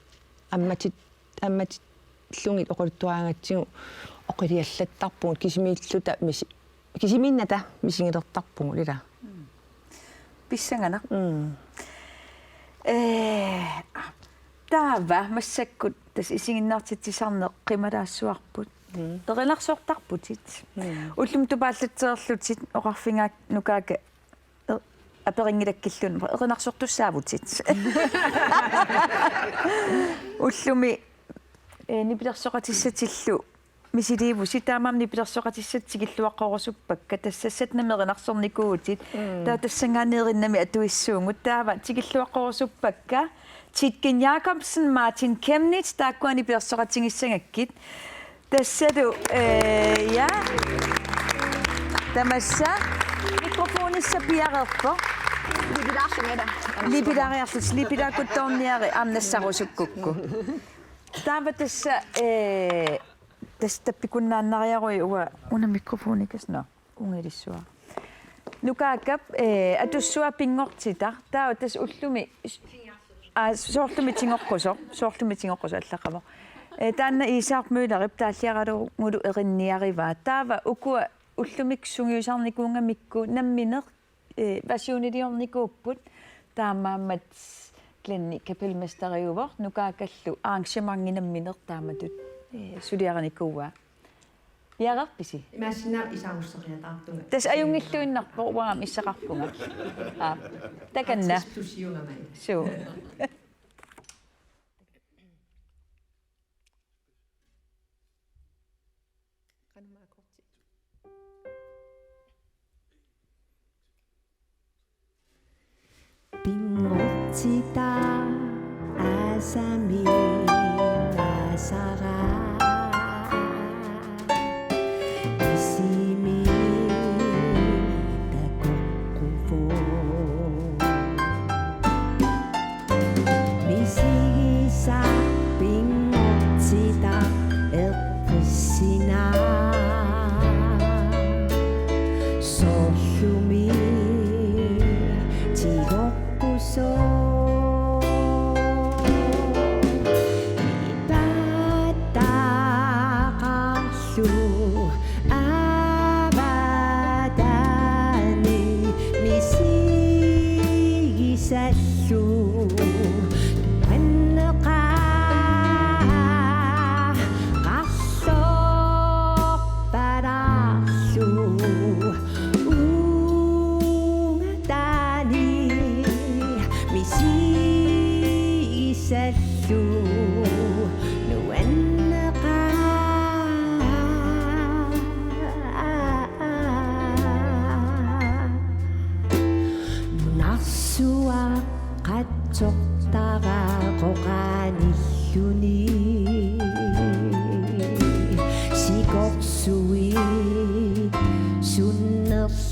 Ammatit-, ammatillugit oqaluttuaraangatsigu oqiliallattarpugut kisimiilluta misi-, kisimiinnata misigilertarpugut ila. Mm. Pissanganaq. Mm. Ee, taava massakkut tassa isiginnaartitsisarneq qimalaassuarput. Mm. Erinarsortarputit. Mm. Ullumi tupaallatseerlutit oqarfigaakka Nukaakka e-, aperinngilakkilluunniit erinarsortussaavutit. Ullumi, ee, nipilersoqatissatillu misiliivusi, taamaammat nipilersoqatissat tikilluaqqorusuppakka, tassa Satnami erinarsornikuuvutit. Mm. Taava tassanngaanniit erinnami atuissuugut. Taava tikilluaqqorusuppakka Titgen Jakobsen, Martin Chemnitz, taakkua nipilersoqatigissagakkit. Tassalu, ee, ja. Tamassa mikrofonissaq piareerpoq. Lipilaarlunga ila. Lipilaariarlutit, lipilaakuttoorniarit aamma nassarusukkukku. Taava tassa, ee, tassa tappikunnaannariarui uanga una mikrofonikas, nå, ungilissuaq. Nukaakkap, ee, atussua pinngortitaq, taava tassa ullumi, aa, soorlumi tigoqqusoq, soorlumi tigoqqusoq allaqqavoq. Ee, taanna Iisaaq Møllerip taalliaralugulu erinniarivaa. Taava ukua ullumikkut sungiusarnikuugamikku nammineq, ee, versioniliornikuupput, taamaammat Glenni kapelmesteriuvoq, Nukaakkallu arrangementit nammineq taamatut, ee, suliarinikuuaa. Piareerpisi? Imaassinnaavoq isarusseriataartunga. Tassa ajunngilluinnarpoq uanga issaqarpunga. Aa, takanna. Artist plus siungama. Suu. Qanumma akkordi. Pinngortitaq aasami naasara. Isimi takoqquvoq. Misigisaq pinngortitaq eqqissinnaq. Soorlumi tigoqqusoq. Ipaata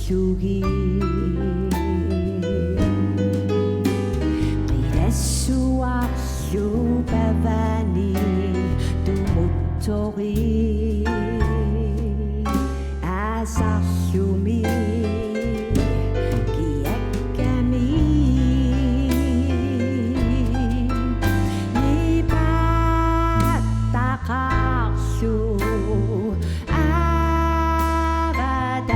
Tugi. Qilassuarlu pavani tumuttori. Aasarlumi kiakkami. Nipattaqarlu aavataani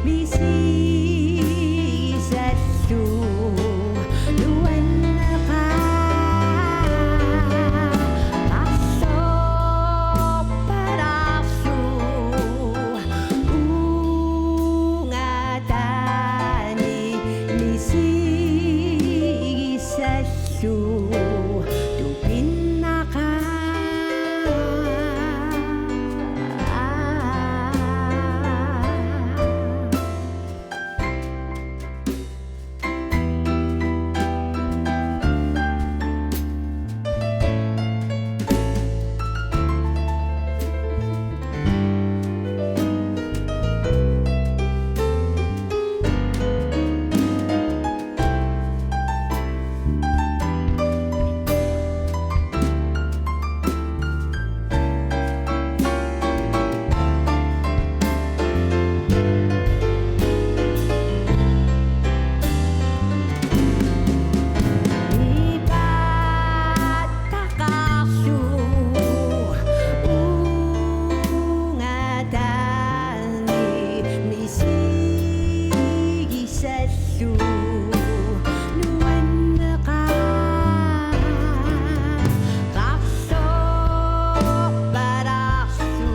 misigisallu nuanneqaaq. Qarsorpalaarlu uunga taani misigisallu tupinnaqaaq. Nipattaqarlu uunga taani misigisallu nuanneqaaq. Qarsorpalaarlu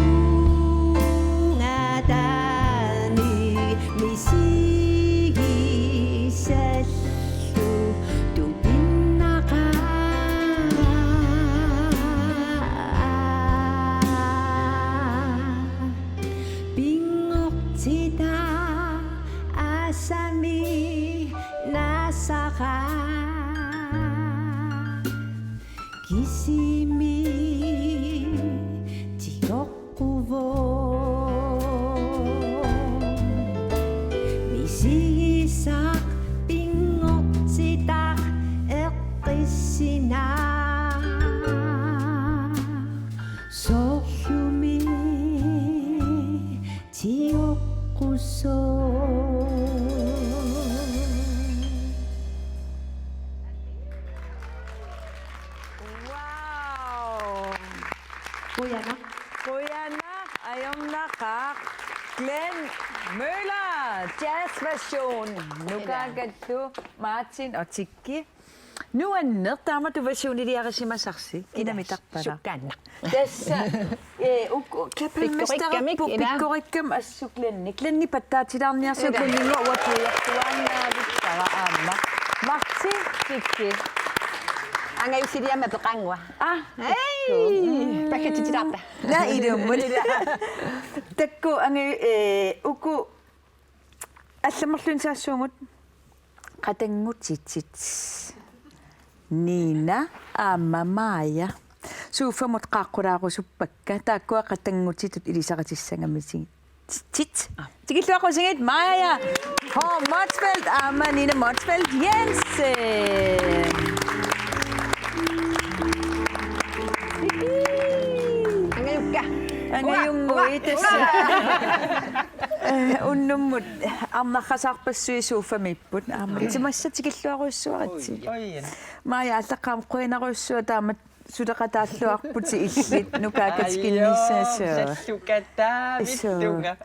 uunga taani misigisallu tupinnaqaaq. Pinngortitaq aasami naasaqaaq. Kisimi tigoqquvoq. Misigisaq pinngortitaq eqqissinnaavoq. Soorlumi tigoqqusoq. Wow! Qujanaq. Qujanaq, ajornaqaaq. Glenn Møller, jazzversion. Nukaakallu Martin og Tikki. Nuanneq, taamatut versionilerisimasarsi. Ila, kinamitarpara. Sukkaannaq. Tassa, eh, uku, kapelmesteripput pikkorikkamik, ila. Pikkorikkamik assut Glenni. Glenni pattaatilaarniarsiuk, ila. Glenninngooq uanga puiortuaannavittara aamma. Martin Tikki. Angajusiliama peqannguaq. Ah, hei! Takkuu. Mm. Pakkatitilaarta. Naa, ilummut. Ila. Takkuu, ange-, eh, uku allammerluinnaq saassuugut. Qatanngutitit. Nina aamma Maja. Sofamut qaaqqulaarusuppakka. Taakkua qatanngutitut ilisaritissangamisi-, tit. Tikilluaqqusigit Maja H. Motzfeldt aamma Nina Motzfeldt Jensen. Angajukka. Angajunnguit tassa. Eh, unnummut arnarrasaarpassuit sofamiipput. Aamma timassa tikilluarujussuaritsi. Oi, oi. Maja, aallaqqaammut qujanarujussuaq taamatut suleqataalluarputit illit Nukaakka tikinnissasoq. Ajoo, sallukataa, suu, vittunga.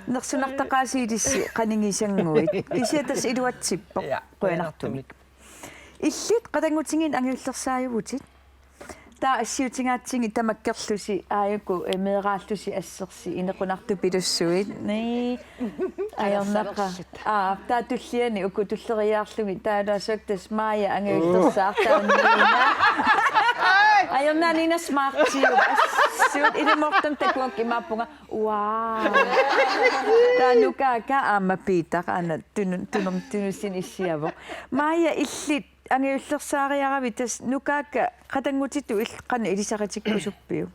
Nersunartaqaasi ilissi qanigisannguit. Kisianni tassa iluatsippoq. Ja, qujanartumik. Qujanartumik. Illit qatanngutigiit angajullersaajuvutit. Taava assiutigaatsigit tamakkerlusi aajuku, eh, meeraallusi assersi inequnartupilussuit. Nii. Ajornaqaaq. Aa, taava tulliani uku tulleriiaarlugit taavalu tassa Maja angajullersaartaanniina. Ajornaq Nina smartiuvoq. Assut ilumoortumik takuakka imaappunga. Wow. Taava Nukaakka aamma Piitaq aana tunu-, tunum-, tunussineq issiavoq. Maja, illit angajullersaariaravit tassa Nukaakka qatanngutitut il-, qanoq ilisaritikkusuppiuk?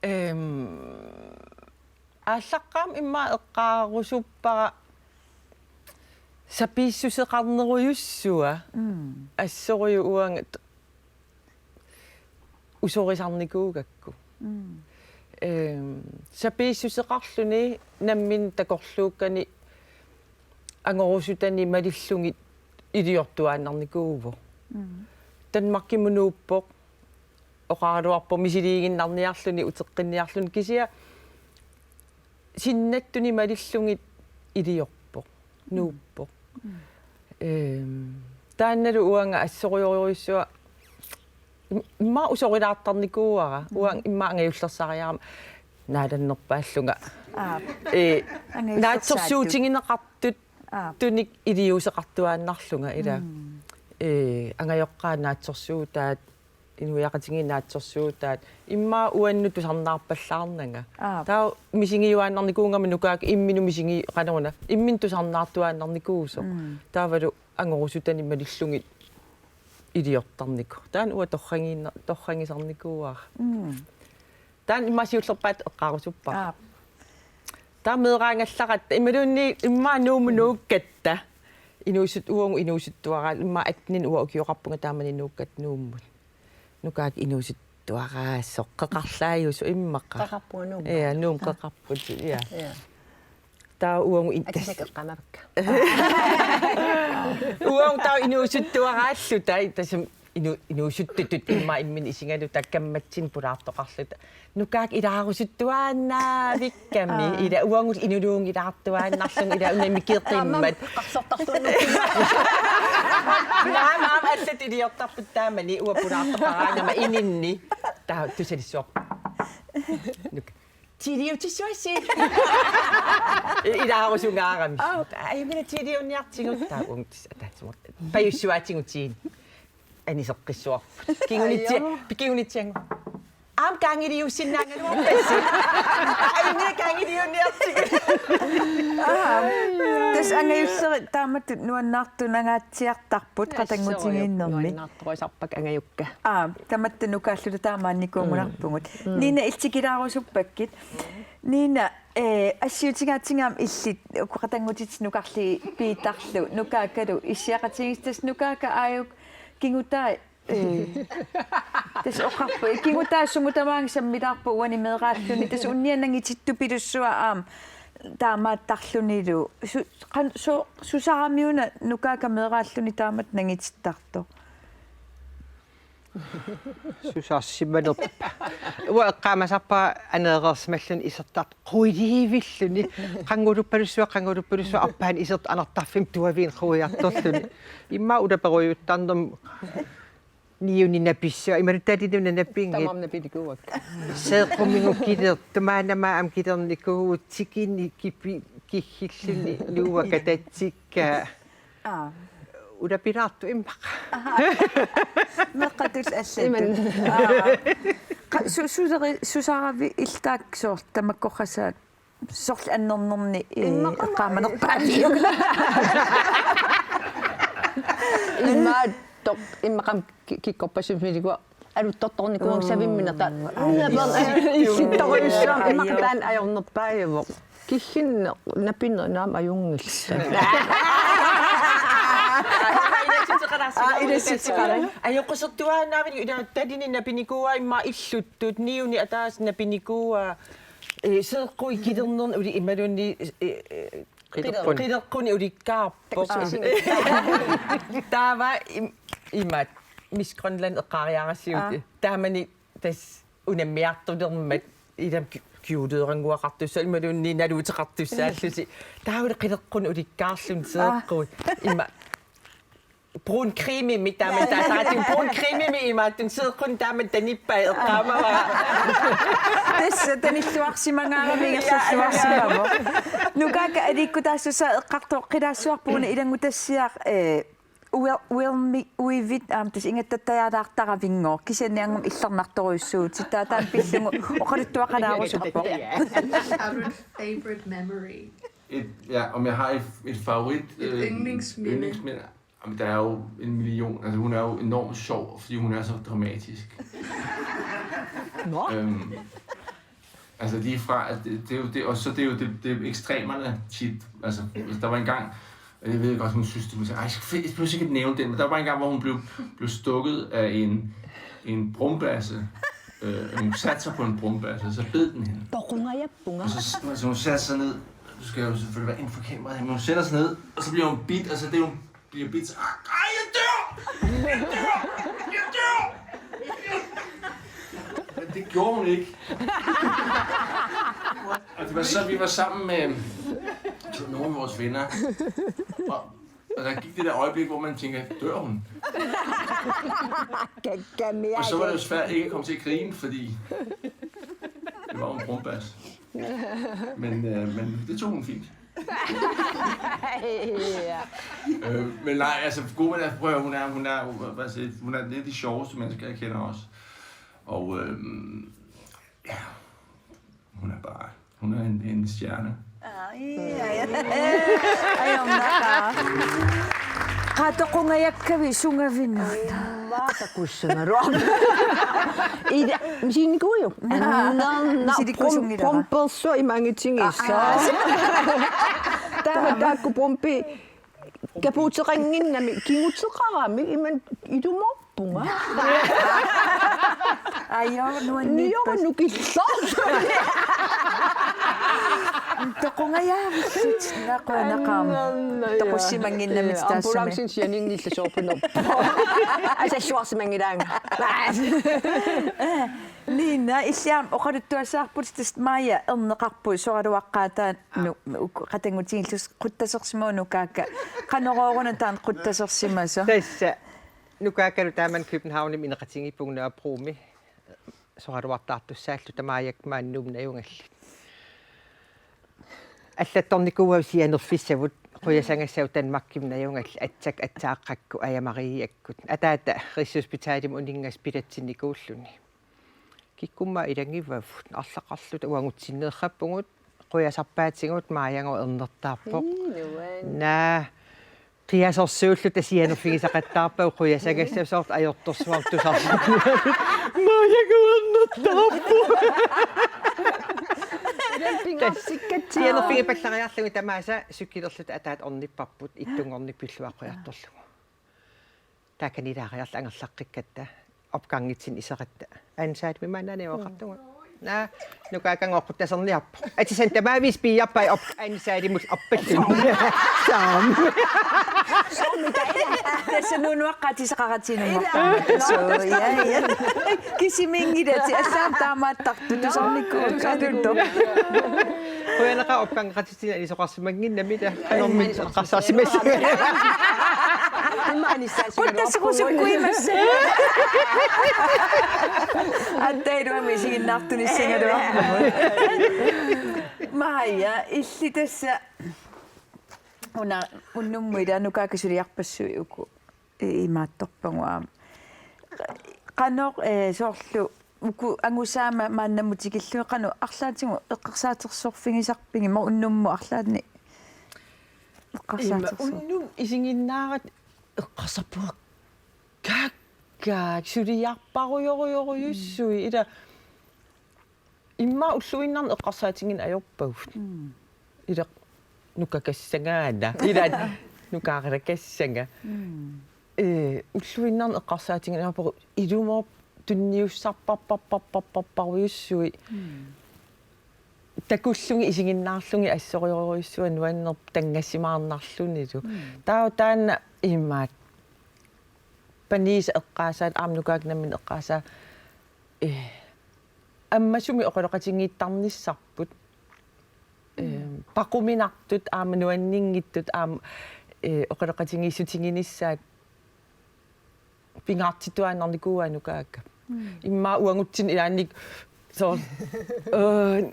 Ehm, Aallaqqaammut immaqa eqqaarusuppara sapiissuseqarnerujussua. Mm. Assorujuk uanga t-, usorisarnikuugakku. Mm. Ehm, sapiissuseqarluni nammineq takorluukkani angorusutani malillugit iliortuaannarnikuuvoq. Mm. Danmarkimut nuuppoq, oqaraluarpoq misiliiginnarniarluni uteqqinniarluni, kisianni sinnattuni malillugit iliorpoq, nuuppoq. Mm. Ehm, taannalu uanga assorujorujussuaq im-, immaqa usorilaartarnikuuara, mm, uanga immaqa angajullersariarama naalannerpaallunga. Aap. Ee, angajullersaatut. Naatsorsuutigineqartut, aap, tunik iliuuseqartuaannarlunga ila. Mm. Ee, angajoqqaat naatsorsuutaat, inuiaqatigiit naatsorsuutaat, immaqa uannut tusarnaarpallaarnanga. Aap. Taava misigiuaannarnikuugama nukaakka imminut misigi-, qanoruna, imminut tusarnaartuaannarnikuusoq. Mm. Taavalu angorusutani malillugit iliortarnikoq. Taanna uanga torragiinna-, torragisarnikuuara. Mm. Taanna immaqa siullerpaatut eqqaarusuppara. Aap. Taava meeraagallaratta, imaluunniit immaqa Nuummut nuukkatta. Inuusut-, uagut inuusuttuaraa-, immaqa atteninik uanga ukioqarpunga taamani nuukkatta Nuummut. Nukaakka inuusuttuaraasoq, qeqarlaajusoq immaqa. Qeqarpunga Nuummut? Ja, Nuummut, aa, qeqarput, ja. Ja. Taava uagut in-, atisakka eqqaamavakka. Uagut taava inuusuttuaraalluta, tassami inu-, inuusuttutut immaqa imminut isigaluta kammatsinnut pulaartoqarluta. Nukaakka ilaarusuttuaannavikkami, aa, ila uagut inuluunngilaartuaannarlugit ila una mikeeqqimmat. Aamma qarsortartuunnu. Naamik, aamma allat iliortarput taamani uanga pulaartoqaraangama ininni. Taava tusalissuarput. Nuk-. Tiliutissuassi. Ilaarusungaarami. Aap. Ajunngilaq tiliuniartigu taava uagut tassa ataatsimut. Pajussuaatigut tiini. Aniseqqissuarput. Kingunitia-, ajo, kingunitsiangu. Aamma kaangiliussinnaagaluarpassi. Ajunngilaq kaangiliuniartigu. Aap. Tassa angajullerit taamatut nuannaartunangaatsiartarput. Assut, qatanngutigiinnermi. Nuannaartorisarpakka angajukka. Aap, tamatta nukaalluta taamaannikuugunarpugut. Mm. Mm. Nina, illit tikilaarusuppakka. Nina, ee, assiutigaatsigit aamma illit uku qatanngutitit nukarligit Piitarlu, nukaakkalu issiaqatigiissut, tassa nukaakka aajuku kingutai, ee, tassa oqarpoq, kingutai sumut tamaanga sammilaarpoq uani meeraalluni, tassa unnia nangitittupilussuaq aamma taamaattarlunilu. Su-, qan-, so-, susaramiuna nukaakka meeraalluni taamatut nangitittartoq? Susarsimanerpa. Uanga eqqaamasarpara aneereersimalluni isertartut quiliivilluni. Qannguluppalussuaq, qannguluppalussuaq, arpaannaq isertut anartarfimmut tuaviinik quiartorluni. Immaqa ulaperujuttarnermut niuni napissuaq, imaluunniit talinuna napigit. Tamarmik napinikuuakka. Seeqqumigut kilertut, maannamut aamma kilernikuuvugut, tikini kipi-, kiggilluni nuuakka tatsikka. Aa. Ulapilaartut immaqa. Aha. Meeqqatut allatut. Iman. Aa. Qa-, su-, suseri-, susaravit illit taakku soorlu tamakkorpassuit soorlu annernerni, ee, immaqa eqqaamanerpaaviuk? Imaattoq, immaqa ki-, kikkorpassuit milikua aluttortornikuuvoq savimminertaa. Aa. Illittorujussuarmik immaqa taanna ajornerpaajuvoq. Kigginneq napineq naamik ajunngillat. Aa, ilassutseqalaarsi. Aa, ilassutseqalaarsi. Ajoqusertuaannaavik ila talini napinikuuaa immaqa illuttut, niuni ataaseq napinikuuaa. Ee, seeqqui kilernerni uli imaluunniit, ee, ee, qileqquni. Qileqquni ulikkaarpoq. Takkussuusinngi. Taava im-, imaat Miss Greenland eqqaariarassiuk. Aa. Taamani tassa unammiartulermat ilami ki-, kjoleerannguaqartussaallusi imaluunniit naluuteqartussaallusi. Taavalu qileqquni ulikkaarluni seeqqui. Aa. Ima brun crememik taama taasaratsigu brun crememik imaattunik seeqquni taama tanippai eqqaamavara. Tassa tanilluarsimangaaramik ingerlalluarsimavoq. Nukaakka aliikkutaassusaa eqqartoqqilaassuarpuguna ilanngutassiaq, ee, Uer-, uermi-, uivit aamma tassa ingattattajaalaartaravinngooq, kisianni anngummi illernartorujussuuvutit, taava taanna pillugu oqaluttuaqalaarusuppoq. Absolut favorite memory. Et, ja, om jeg har et, et favorit, et øh, yndlingsminde. Yndlingsminde. Jamen, der er jo en million. Altså, hun er jo enormt sjov, fordi hun er så dramatisk. Nå. Øhm, Altså lige fra, at det, det, er jo, det, og så det er jo det, det er ekstremerne tit. Altså, der var en gang, og jeg ved godt, hun synes, det var, ej, jeg skal ikke nævne den, men der var en gang, hvor hun blev, blev stukket af en, en brumbasse. Øh, hun satte sig på en brumbasse, og så bed den hende. Toqungajappunga. Og så, så hun satte sig ned, du skal jo selvfølgelig være inden for kameraet, men hun sætter sig ned, og så bliver hun bidt, og så det, hun bliver bidt, så, ej, jeg dør! Jeg dør! Jeg dør! Men det gjorde hun ikke. Og det var så, vi var sammen med, jeg tror, nogle af vores venner. Og, og der gik det der øjeblik, hvor man tænker, dør hun? Og så var det jo svært ikke at komme til at grine, fordi det var jo en brumbas. Men, øh, men det tog hun fint. Ja. Øh, men nej, altså, Gudmand, prøv at høre, hun er, hun er, hun er, hun er, hun er lidt de sjoveste mennesker, jeg kender også. Og øh, ja, hun er bare, hun er en, en stjerne. Ai, ai, ai. Ai, om naqa. Qaa toqungajakkavit sungavinnut? Immaqa takussagaluarpoq. Ida, misinnikuujuk? Anna, anna, prum-, pumpersuaq imaanngitsinngissaq. Taava taakku pumpi kapuuteqannginnami kinguteqarami imannak ilumoorpunga. Ajo, nuanniippas. Niornu killor. Toqungajaavillutit, naquanaqaam. Toqussimannginnami tassami. Ambulancen sianinngilasoorpunarpoq. Asalluarsimanngilaanga. Nina, illit aamma oqaluttuassaqarputit, tassa Maja erneqarpoq soraluaqqaataanut, uku qatanngutigillusi quttasersimavoq Nukaakka. Qanoruna taanna quttasersimasoq? Tassa Nukaakkalu taamani Københavnimi ineqatigiippugut Nørrebromik soraluartaartussaalluta, Majakka maani Nuummut najugallit. Allattornikuuagut sianerfissavut, qujasangassagut Danmarkimut najugallit, aatsaat aatsaaqqakkut, ajamariiakkut. Ataata Rigshospitalimut uninngasut bilatsinnikuulluni. Kikkummat ilanngivavut, arlaqarluta uagutsinneerappugut, qujasarpaatigut Majagooq ernertaarpoq. Ii, nuann. Naa, qiasorsuulluta sianerfigisaqattaarpagut, qujasangassasoortut ajortorsuartut tusarluta. Majagooq ernertaarpoq. Sianerfigipallariarlugit tamaasa cykelerluta ataata ornipparput, ittunngornikkut pilluaqqujartorlugu. Taakaniilaariarluta angerlaqqikkatta, opgangitsinni iseratta. Ansaatimi maannaani oqartugut. Naa, Nukaakka quttaserniarpoq. Atisani tamaavisa piiarpai op-, ansaatimut appalluni. Saam. Soormi taava. Tassa nuunuaqqat atisaqaratigiinnerpaat. Soo, ja, ja. Kisimiinngilatit, allaat taamaattartut tusarnikuuakka. Qujanaqaaq, opgangeqatitsineq anisoqarsimannginnami, ila qanormi eqqarsaarsimassavat. Immaqa anissaasigaluarpugut. Quttaserusukkuit massa. Aatsaat iluamik isiginnaartunissagaluarpugut. Maja, illit tassa una unnummut ila Nukaakka suliarpassui uku i-, imaattorpagut aamma. Qanoq, eh, soorlu uku angusaama maannamut tikillugit qanoq arlaatigut eqqarsaatersorfigisarpigit, immaqa unnummut arlaannik eqqarsaatersoq? Immaqa unnuk isiginnaarata eqqarsarpunga kakkaak suliarparujorujorujussuit, ila immaqa ulluinnarni eqqarsaatigineq ajorpagut. Mm. Ila nukakassagaana. Ila nukaarakassanga. Mm. Eh, ulluinnarni eqqarsaatigineq ajorpagut, ilumoorpoq tunniussarparparparparparujussuit. Mm. Takullugit isiginnaarlugit assorujorujussuaq nuannerpoq tanngassimaarnarlunilu. Mm. Taava taanna imaat paniisa eqqaasaa, aamma Nukaakka nammineq eqqaasaa, eh, ammasumik oqaloqatigiittarnissarput. Eh, paquminartut aamma nuanninngitsut aamma, eh, oqaloqatigiissutiginissaat pingaartituaannarnikuuaat Nukaakka. Mm. Immaqa uagutsinnut ilaanni soorlu, eh,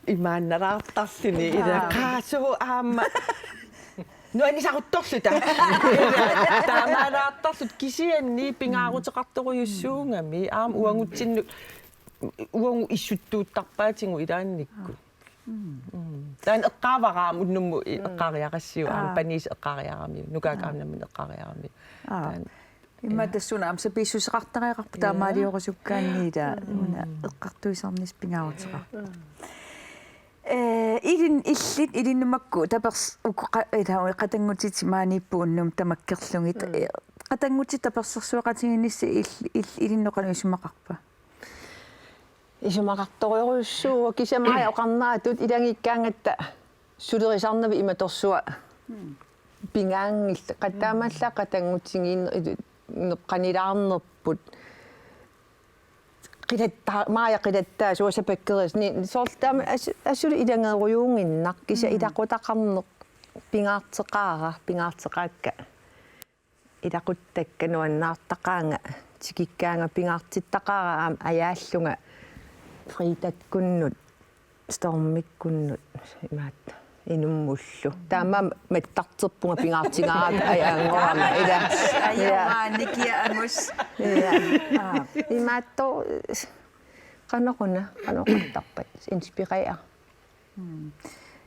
imaannalaartarluni ila. Aa. Qaa, suu aamma nuannisaruttorluta. Taamaalaartarluta kisianni pingaaruteqartorujussuugami aamma uagutsinnut, uagut issuttuuttarpaatigut ilaannikkut. Mm. Mm. Taanna eqqaavara aamma unnummut i-, mm, eqqaariarassiuk aamma. Aa. Paniisa eqqaariaramiuk, Nukaakka aamma nammineq eqqaariaramiuk. Aa. Taanna. Immaqa, ja, tassuuna aamma sapiissuseqartariaqarpoq, ja, taamaaliorusukkaanni ila, mm, una eqqartuisarnissaq pingaaruteqarpoq. Mm. Eh, ilin illit ilinnut makku tapers-, uku qa-, ila, qatanngutit maaniippugut unnuk tamakkerlugit. Mm. Eh, qatanngutit tapersersueqatigiinnissat il-, il-, ilinnut qanoq isumaqarpa? Isumaqartorujussuuvoq, kisianni Maja oqarneratut ilagiikkaangatta sulerisarnavit imatorsuaq. Mm. Pingaanngillat, qataamalla qatanngutigiinner-, ilu-, neqqanilaarnerput. Qilatta-, Maja qilattaasuuvoq, Sapakkeriarsuaq, ni-, soorlu taama as-, assut ilagerujuunnginnaq, kisianni Mm. ilaqutaqarneq pingaarteqaara, pingaarteqaakka. Ilaquttakka nuannaartaqaanga, tikikkaanga pingaartittaqaara aamma ajaallunga Fridakkunnut, Stormikkunnut, imaattoq, inummullu. Taamaammat mattarterpunga pingaartigaara ajaanngorama, ila. Ajoraa, Nikia Angus. Ja. Aa. Imaattoq, qanoq una, qanoq oqartarpat, inspirere. Mm.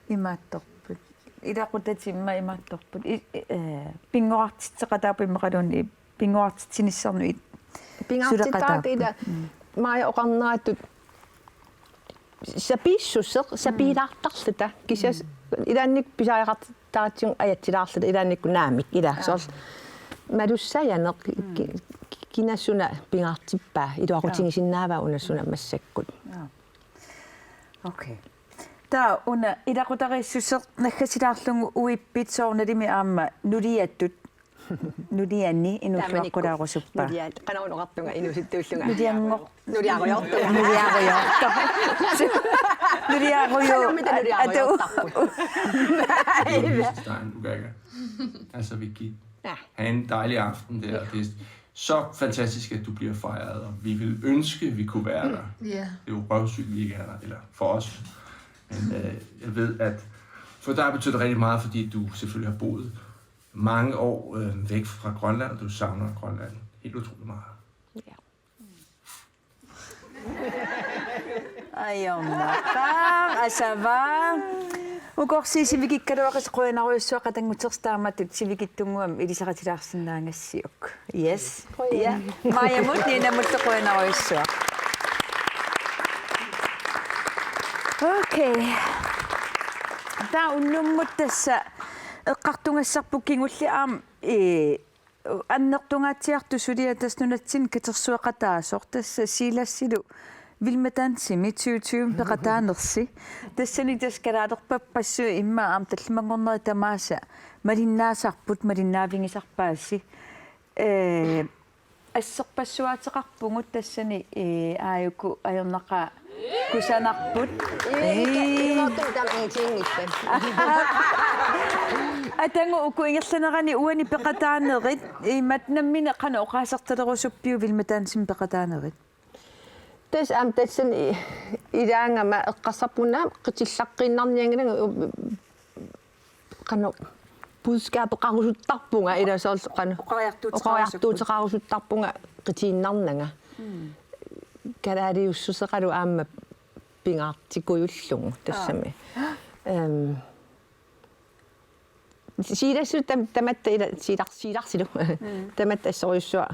Imaattorput. Ilaqutatimma imaattorput. I-, i-, eh, pinngorartitseqataapput immaqaluunniit pinngorartitsinissannut i-, Pingaartittaakka suleqataappat. Ila Mm. Maja oqarneratut sapiissuseq, Mm. sapiilaartarluta. Kisianni Mm. ilaannikkut pisariaqartitaratsigu ajatsilaarluta, ilaannikkut naamik, ila. Aa. Soorlu malussajaneq Mm. ki-, ki-, kina suna pingaartippaa, iluaqutigisinnaavaa una suna massakkut. Aa. Okay. Taava una ilaqutariissuseq naggasilaarlugu uippit soorunalimi aamma nuliatut. Nuliani inuulluaqqulaarusuppaa. Taamanikkut. Nuliat, qanoq una oqartunga, inuusuttuullunga. Nulianngor-, Nuliarujoortunga. Nuliarujoortoq. Nuliarujo-, Sanomita nuliarujoortarput. Atu. Stein, du kan ikke. Altså, vi gik Ja. have en dejlig aften der. Det er så fantastisk, at du bliver fejret, og vi vil ønske, at vi kunne være der. Ja. Det er jo røvsygt, vi ikke er der, eller for os. Men øh, jeg ved, at for dig betyder det rigtig meget, fordi du selvfølgelig har boet mange år øh, væk fra Grønland, og du savner Grønland helt utrolig meget. Ja. Ajornaqaaq, asava. Ukorsi sivikikkaluaqisi, qujanarujussuaq qatanngutersi taamatut sivikitsunnguamik ilisaqatilaarsinnaagassiuk. Yes. Qujan. Ja. Majamut Ninamullu qujanarujussuaq. Okay. Taava unnummut tassa eqqartugassarput kingulleq aamma, eh, annertungaatsiartoq suliaq tassa nunatsinni katersueqataasoq, tassa Silassilu Vild med Dansimi tyve tyve peqataanersi. Tassani tassa kalaalerpappassuit immaqa aamma tallimanngornerit tamaasa malinnaasarput, malinnaavigisarpaasi. Eh, asserpassuaateqarpugut tassani, eh, aajuku ajornaqaaq kusanarput. Ii, ii. Imaattoq taama ingerlaanngillat. Atagu uku ingerlanerani uani peqataanerit, imaattoq nammineq qanoq oqaasertalerusuppiuk Vild med Dansimi peqataanerit? Tassa aamma tassani i-, ilaagama eqqarsarpunga qitillaqqinniarnianngilanga, u-, qanoq budskabeqarusuttarpunga, ila soorlu qanoq Oqariartuuteqarusuttarpunga. Oqariartuuteqarusuttarpunga qitiinnarnanga. Mm. Kalaaliussuseqalu aamma pingaartikujullugu tassami. Aa. Ehm, Silassilu tam-, tamatta ila Silar-, Silarsilu. Mm. Tamatta assorujussuaq.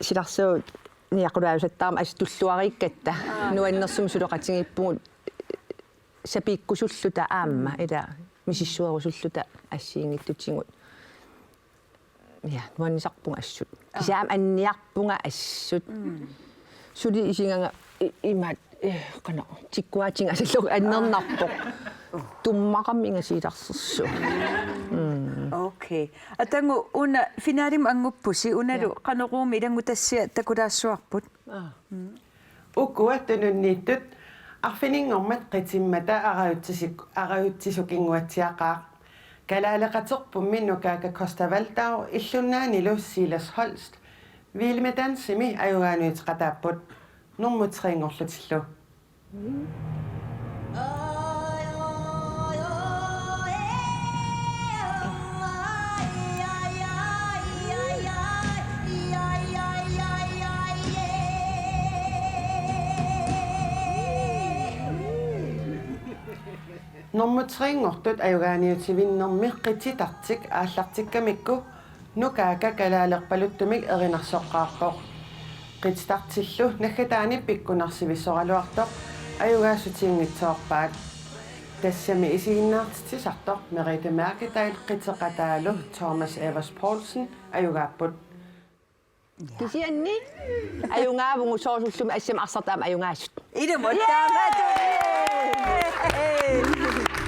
Silarsuut niaqulaajusattarama assut tulluariikkatta. Aa. Nuannersumik suleqatigiippugut sapiikkusulluta aamma, mm, ila misissuerusulluta assigiinngitsutigut. Ja, nuannisarpunga assut. Aa. Kisianni anniarpunga assut. Mm. Suli isiganga i-, imaat, eh, qanoq, tikkuatiga asallu annernarpoq. Aa. Tummaqamiga Silarsersuut. Mm. Okay. Atagu una finalimut annguppusi, unalu, ja, qanoq ruumi ilanngutassiaq takulaassuarput? Aa. Mm. Ukua tununniittut arfininngormat qitimmata arajutsisik-, arajutsisukinnguatsiaqaaq. Kalaaleqaterpummi Nukaaka Costa Waldau illunnaanilu Silas Holst Vild med Dansimi ajugaaniuteqataapput, nummer tre-nngorlutillu. Nummer tre-nngortut ajugaaniutivinnermi qititartik aallartikkamikku Nukaaka kalaalerpaluttumik erinarsoqqaarpoq. Qititartillu naggataani pikkunarsivissoraluartoq ajugaassutiginngitsoorpaat. Tassami isiginnaartitsisartoq Merete Mærkedahl qiteqataalu Thomas Evers Poulsen ajugaapput. Kisianni ajugaavugut soorlu ullumi assammik arsartut aamma ajugaasut. Ilumut taamatut.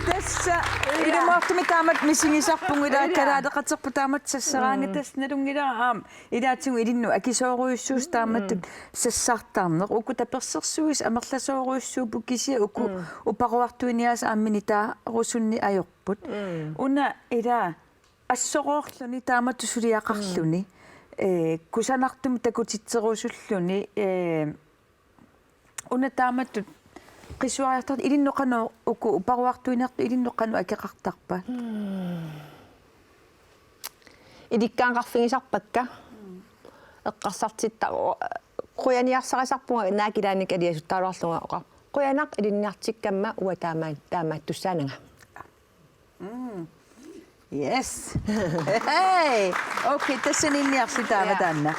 Tassa ilumut taamatut misigisarpugut ilaa kalaaleqaterput taamatut sassaraangat tassa nalunngilara aamma. Ilaatigut ilinnut akisoorujussuusoq taamatut sassartarneq. Uku tapersersuisut amerlasoorujussuupput kisianni uku uparuartuiniaasut aamma minitaarusunneq ajorput. Una ilaa assoroorluni taamatut suliaqarluni. Eh, kusanartumik takutitserusulluni, eh, una taamatut qisuariartartut ilinnut qanoq uku uparuartuiniartut ilinnut qanoq akeqartarpa? Ilikkaaqarfigisarpakka. Eqqarsartitta-, qujaniarsarisarpunga naak ilaannik aliasuttaraluarlunga oqa. Qujanaq ilinniartikkamma uanga taama-, taamaattussaananga. Mm. Yes. Hey. Okay, tassaniinniarsi taama taanna.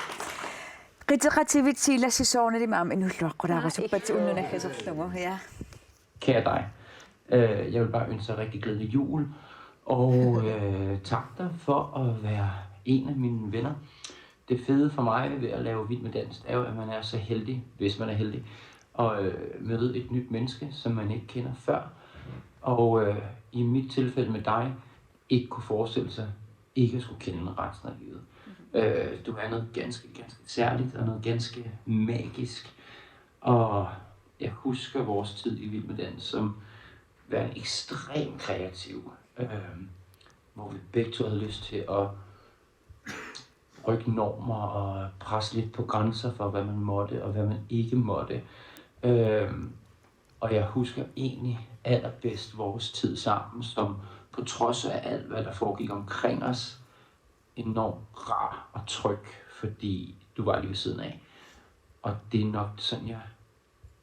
Qiteqativit Silassi soorunalimi aamma inuulluaqqulaarusuppat unnuk naggaserlugu. Ja. Kære dig, øh, jeg vil bare ønske dig rigtig glædelig jul, og øh, tak dig for at være en af mine venner. Det fede for mig ved at lave Vild med Dans er jo, at man er så heldig, hvis man er heldig, at øh, møde et nyt menneske, som man ikke kender før. Og øh, i mit tilfælde med dig, ikke kunne forestille sig ikke at skulle kende resten af livet. Øh, du er noget ganske, ganske særligt og noget ganske magisk. Og jeg husker vores tid i Vild med Dans som være ekstremt kreativ, øh, hvor vi begge to havde lyst til at rykke normer og presse lidt på grænser for, hvad man måtte og hvad man ikke måtte. Øh, og jeg husker egentlig allerbedst vores tid sammen, som på trods af alt, hvad der foregik omkring os, enormt rar og tryg, fordi du var lige ved siden af. Og det er nok sådan, jeg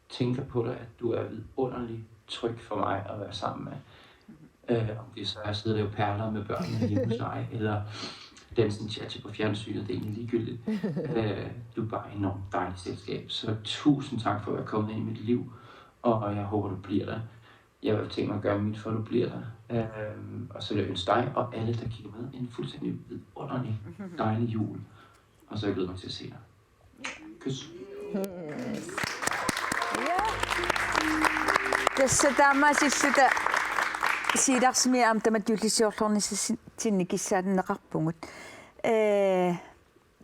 tænker på dig, at du er vidunderlig tryg for mig at være sammen med. Øh, om det så er at sidde og lave perler med børnene hjemme hos dig, eller danse en cha-cha på fjernsynet, det er egentlig ligegyldigt. Øh, du er bare enormt dejligt selskab, så tusind tak for at være kommet ind i mit liv, og jeg håber, du bliver der. Jeg har tænkt mig at gøre mit for, at du bliver der. Øhm, og så vil jeg ønske dig og alle, der kigger med, en fuldstændig vidunderlig, dejlig jul. Og så glæder jeg mig til at se dig. Kys. Tassa taamaasilluta Silassimi aamma tamatta juullisiorluarnissatsinnik kissaanneqarpugut. Eh,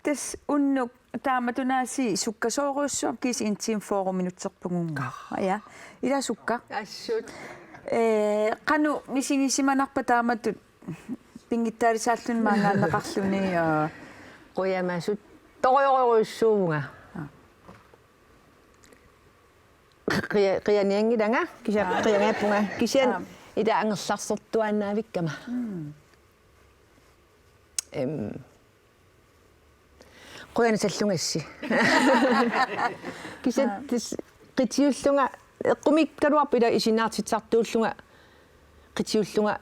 tassa unnuk taamatut aasiit sukkasoorujussuaq kisianni en time fyrre minutserpugut. Ja. Ilaa sukka. Assut. Eh, qanoq misigisimanarpa taamatut pinngitsaalisaalluni maanngaanneqarluni ja. Qujamasuttorujorujussuuvunga. Qia-, qianianngilanga, kisianni qianiappunga, kisianni ilaa angerlarsertuaannaavikkama. Em, qujanaq sallungassi. Kisianni tassa qitiullunga, eqqumiikkaluarpoq ilaa isiginnaartitsisartuullunga, qitiullunga,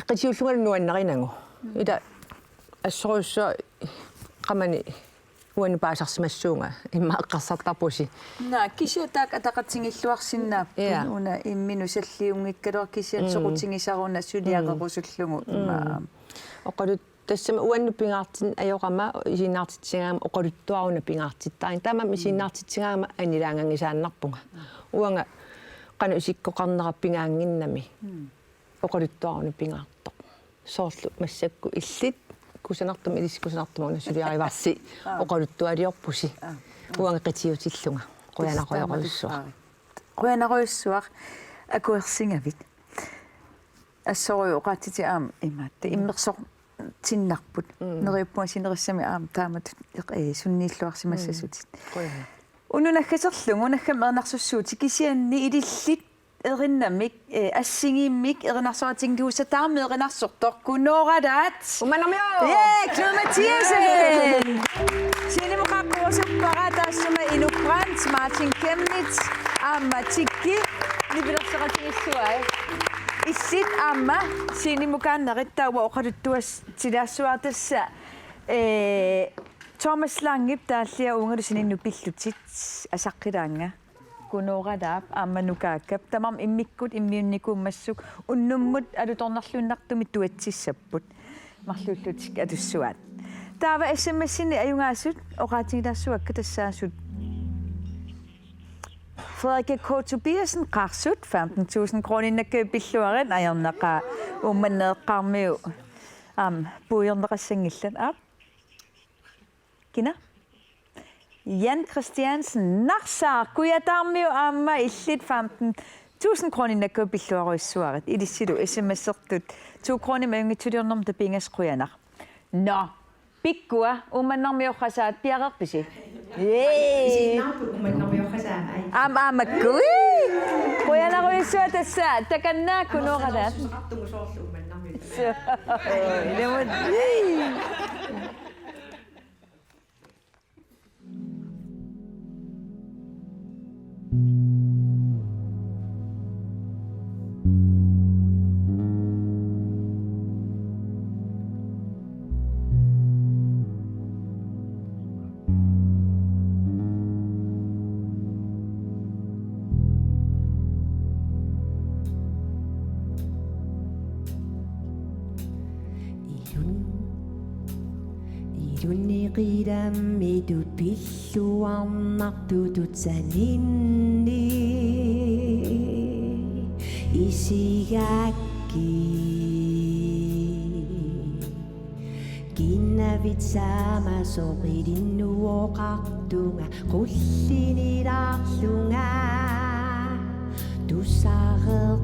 qitiullungalu nuannarinagu. Ilaa assorujussuaq qamani uannut paasarsimassuunga immaqa eqqarsartarpusi. Naa, kisianni taakku ataqatigiilluarsinnaapput una imminut salliunngikkaluaq kisianni soqutigisaruna suliarerusullugu immaqa. Oqalut- Tassami uannut pingaartinneq ajorama isiginnaartitsigaangama oqaluttuaruna pingaartittaarlunga. Taamaammat isiginnaartitsigaangama anilaanganngisaannarpunga. Uanga qanoq isikkoqarnera pigaannginnami. Oqaluttuaruna pingaartoq. Soorlu massakkut illit kusanartumik ilissi kusanartumik una suliarivarsi oqaluttualiorpusi. Uanga qitiutillunga. Qujanarujorujussuaq. Qujanarujussuaq akuersigavit. Assorujuk oqaatsitik aamma imaattoq immersortiinnarput. Neriuppunga sinerissami aamma taamatut, eh, sunniilluarsimassasutit. Qujanaq. Unnuk naggaserlugu, naggammik erinarsussuutit kisianni ilillit erinnamik, eh, assigiimmik erinarsoratinngussaaq taama erinarsortoq Kunooralaat. Umanamiu! Ja, Knud Mathiassen! Siumukaqqorusuppara taassuma Inuk Brandt, Martin Chemnitz, aamma Tikki, nipilersoqatigiissuai. Illit aamma siumukaannerit taava oqaluttuassat silaassuartassa, eh, Thomas Langep taalliat uungalu saninnut pillutit asaqqilaannga. Kunooralaap aamma Nukaakkap tamarmik immikkut immiunnikuummassuk unnummut alutornarluinnartumik tuatsissapput. Marluullutik atussuaat. Taava S M S-ini ajugaasut oqaatigilaassuakka tassaasut. Frederikke K. Tobiassen, Qarsut, femten tusind kroninakka pilluarit, ajornaqaaq Uummannap eqqaarmiu aamma puigorneqassanngillat, aap. Kina? Jan Christiansen, Narsaq, Kujataarmiut aamma illit femten tusind kroninakka pilluarujussuarit, ilissilu S M S-ertut to kronimik ajunngitsuliornermut tapiingas, qujanaq. Nå, pikkua Uummannarmiorxasaat piareerpisi? Ee. Isiginnaarput Uummannarmiorxasaat, ai. Aamma, aamma, kui. Qujanarujussuaq tassa, takanna Kunooralaap. Amerlanersuseqartugut soorlu Uummannarmiut. Suu, ilumoorpoq. Ilun-, ilunni qidammitut pilluarnartutut saninni isigakkit. Kinnavit saamasoq ilinnut oqartunga, qullinilaarlunga tusarerpa.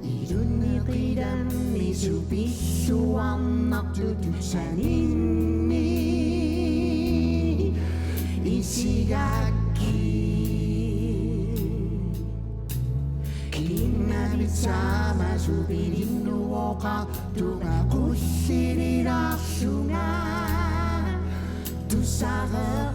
Ilunni qidammitut pilluarnartutut saninni isigakkit. Kinnavit saamasoq ilinnut oqartunga, qullinilaarlunga tusarerpa.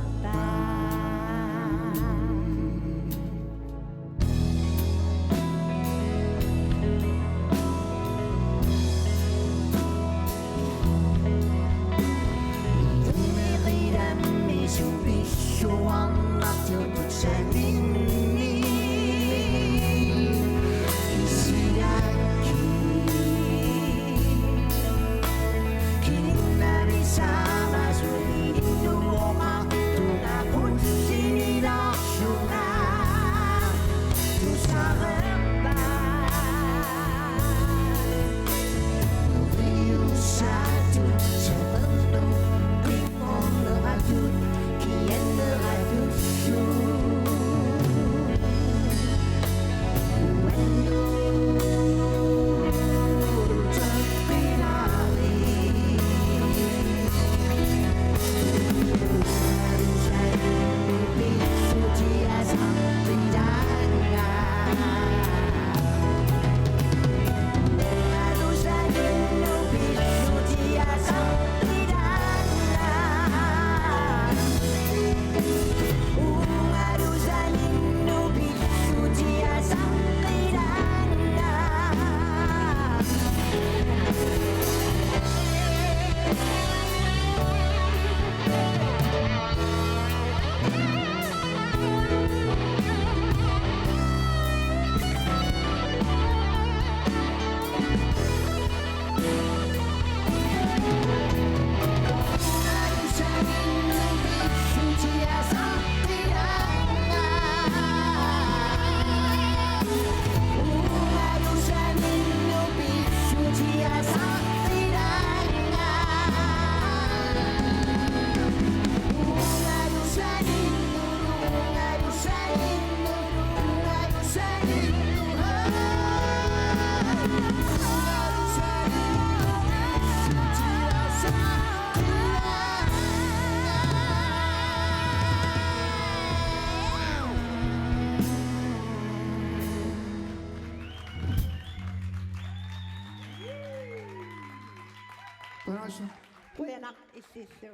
Qujanaq illillu.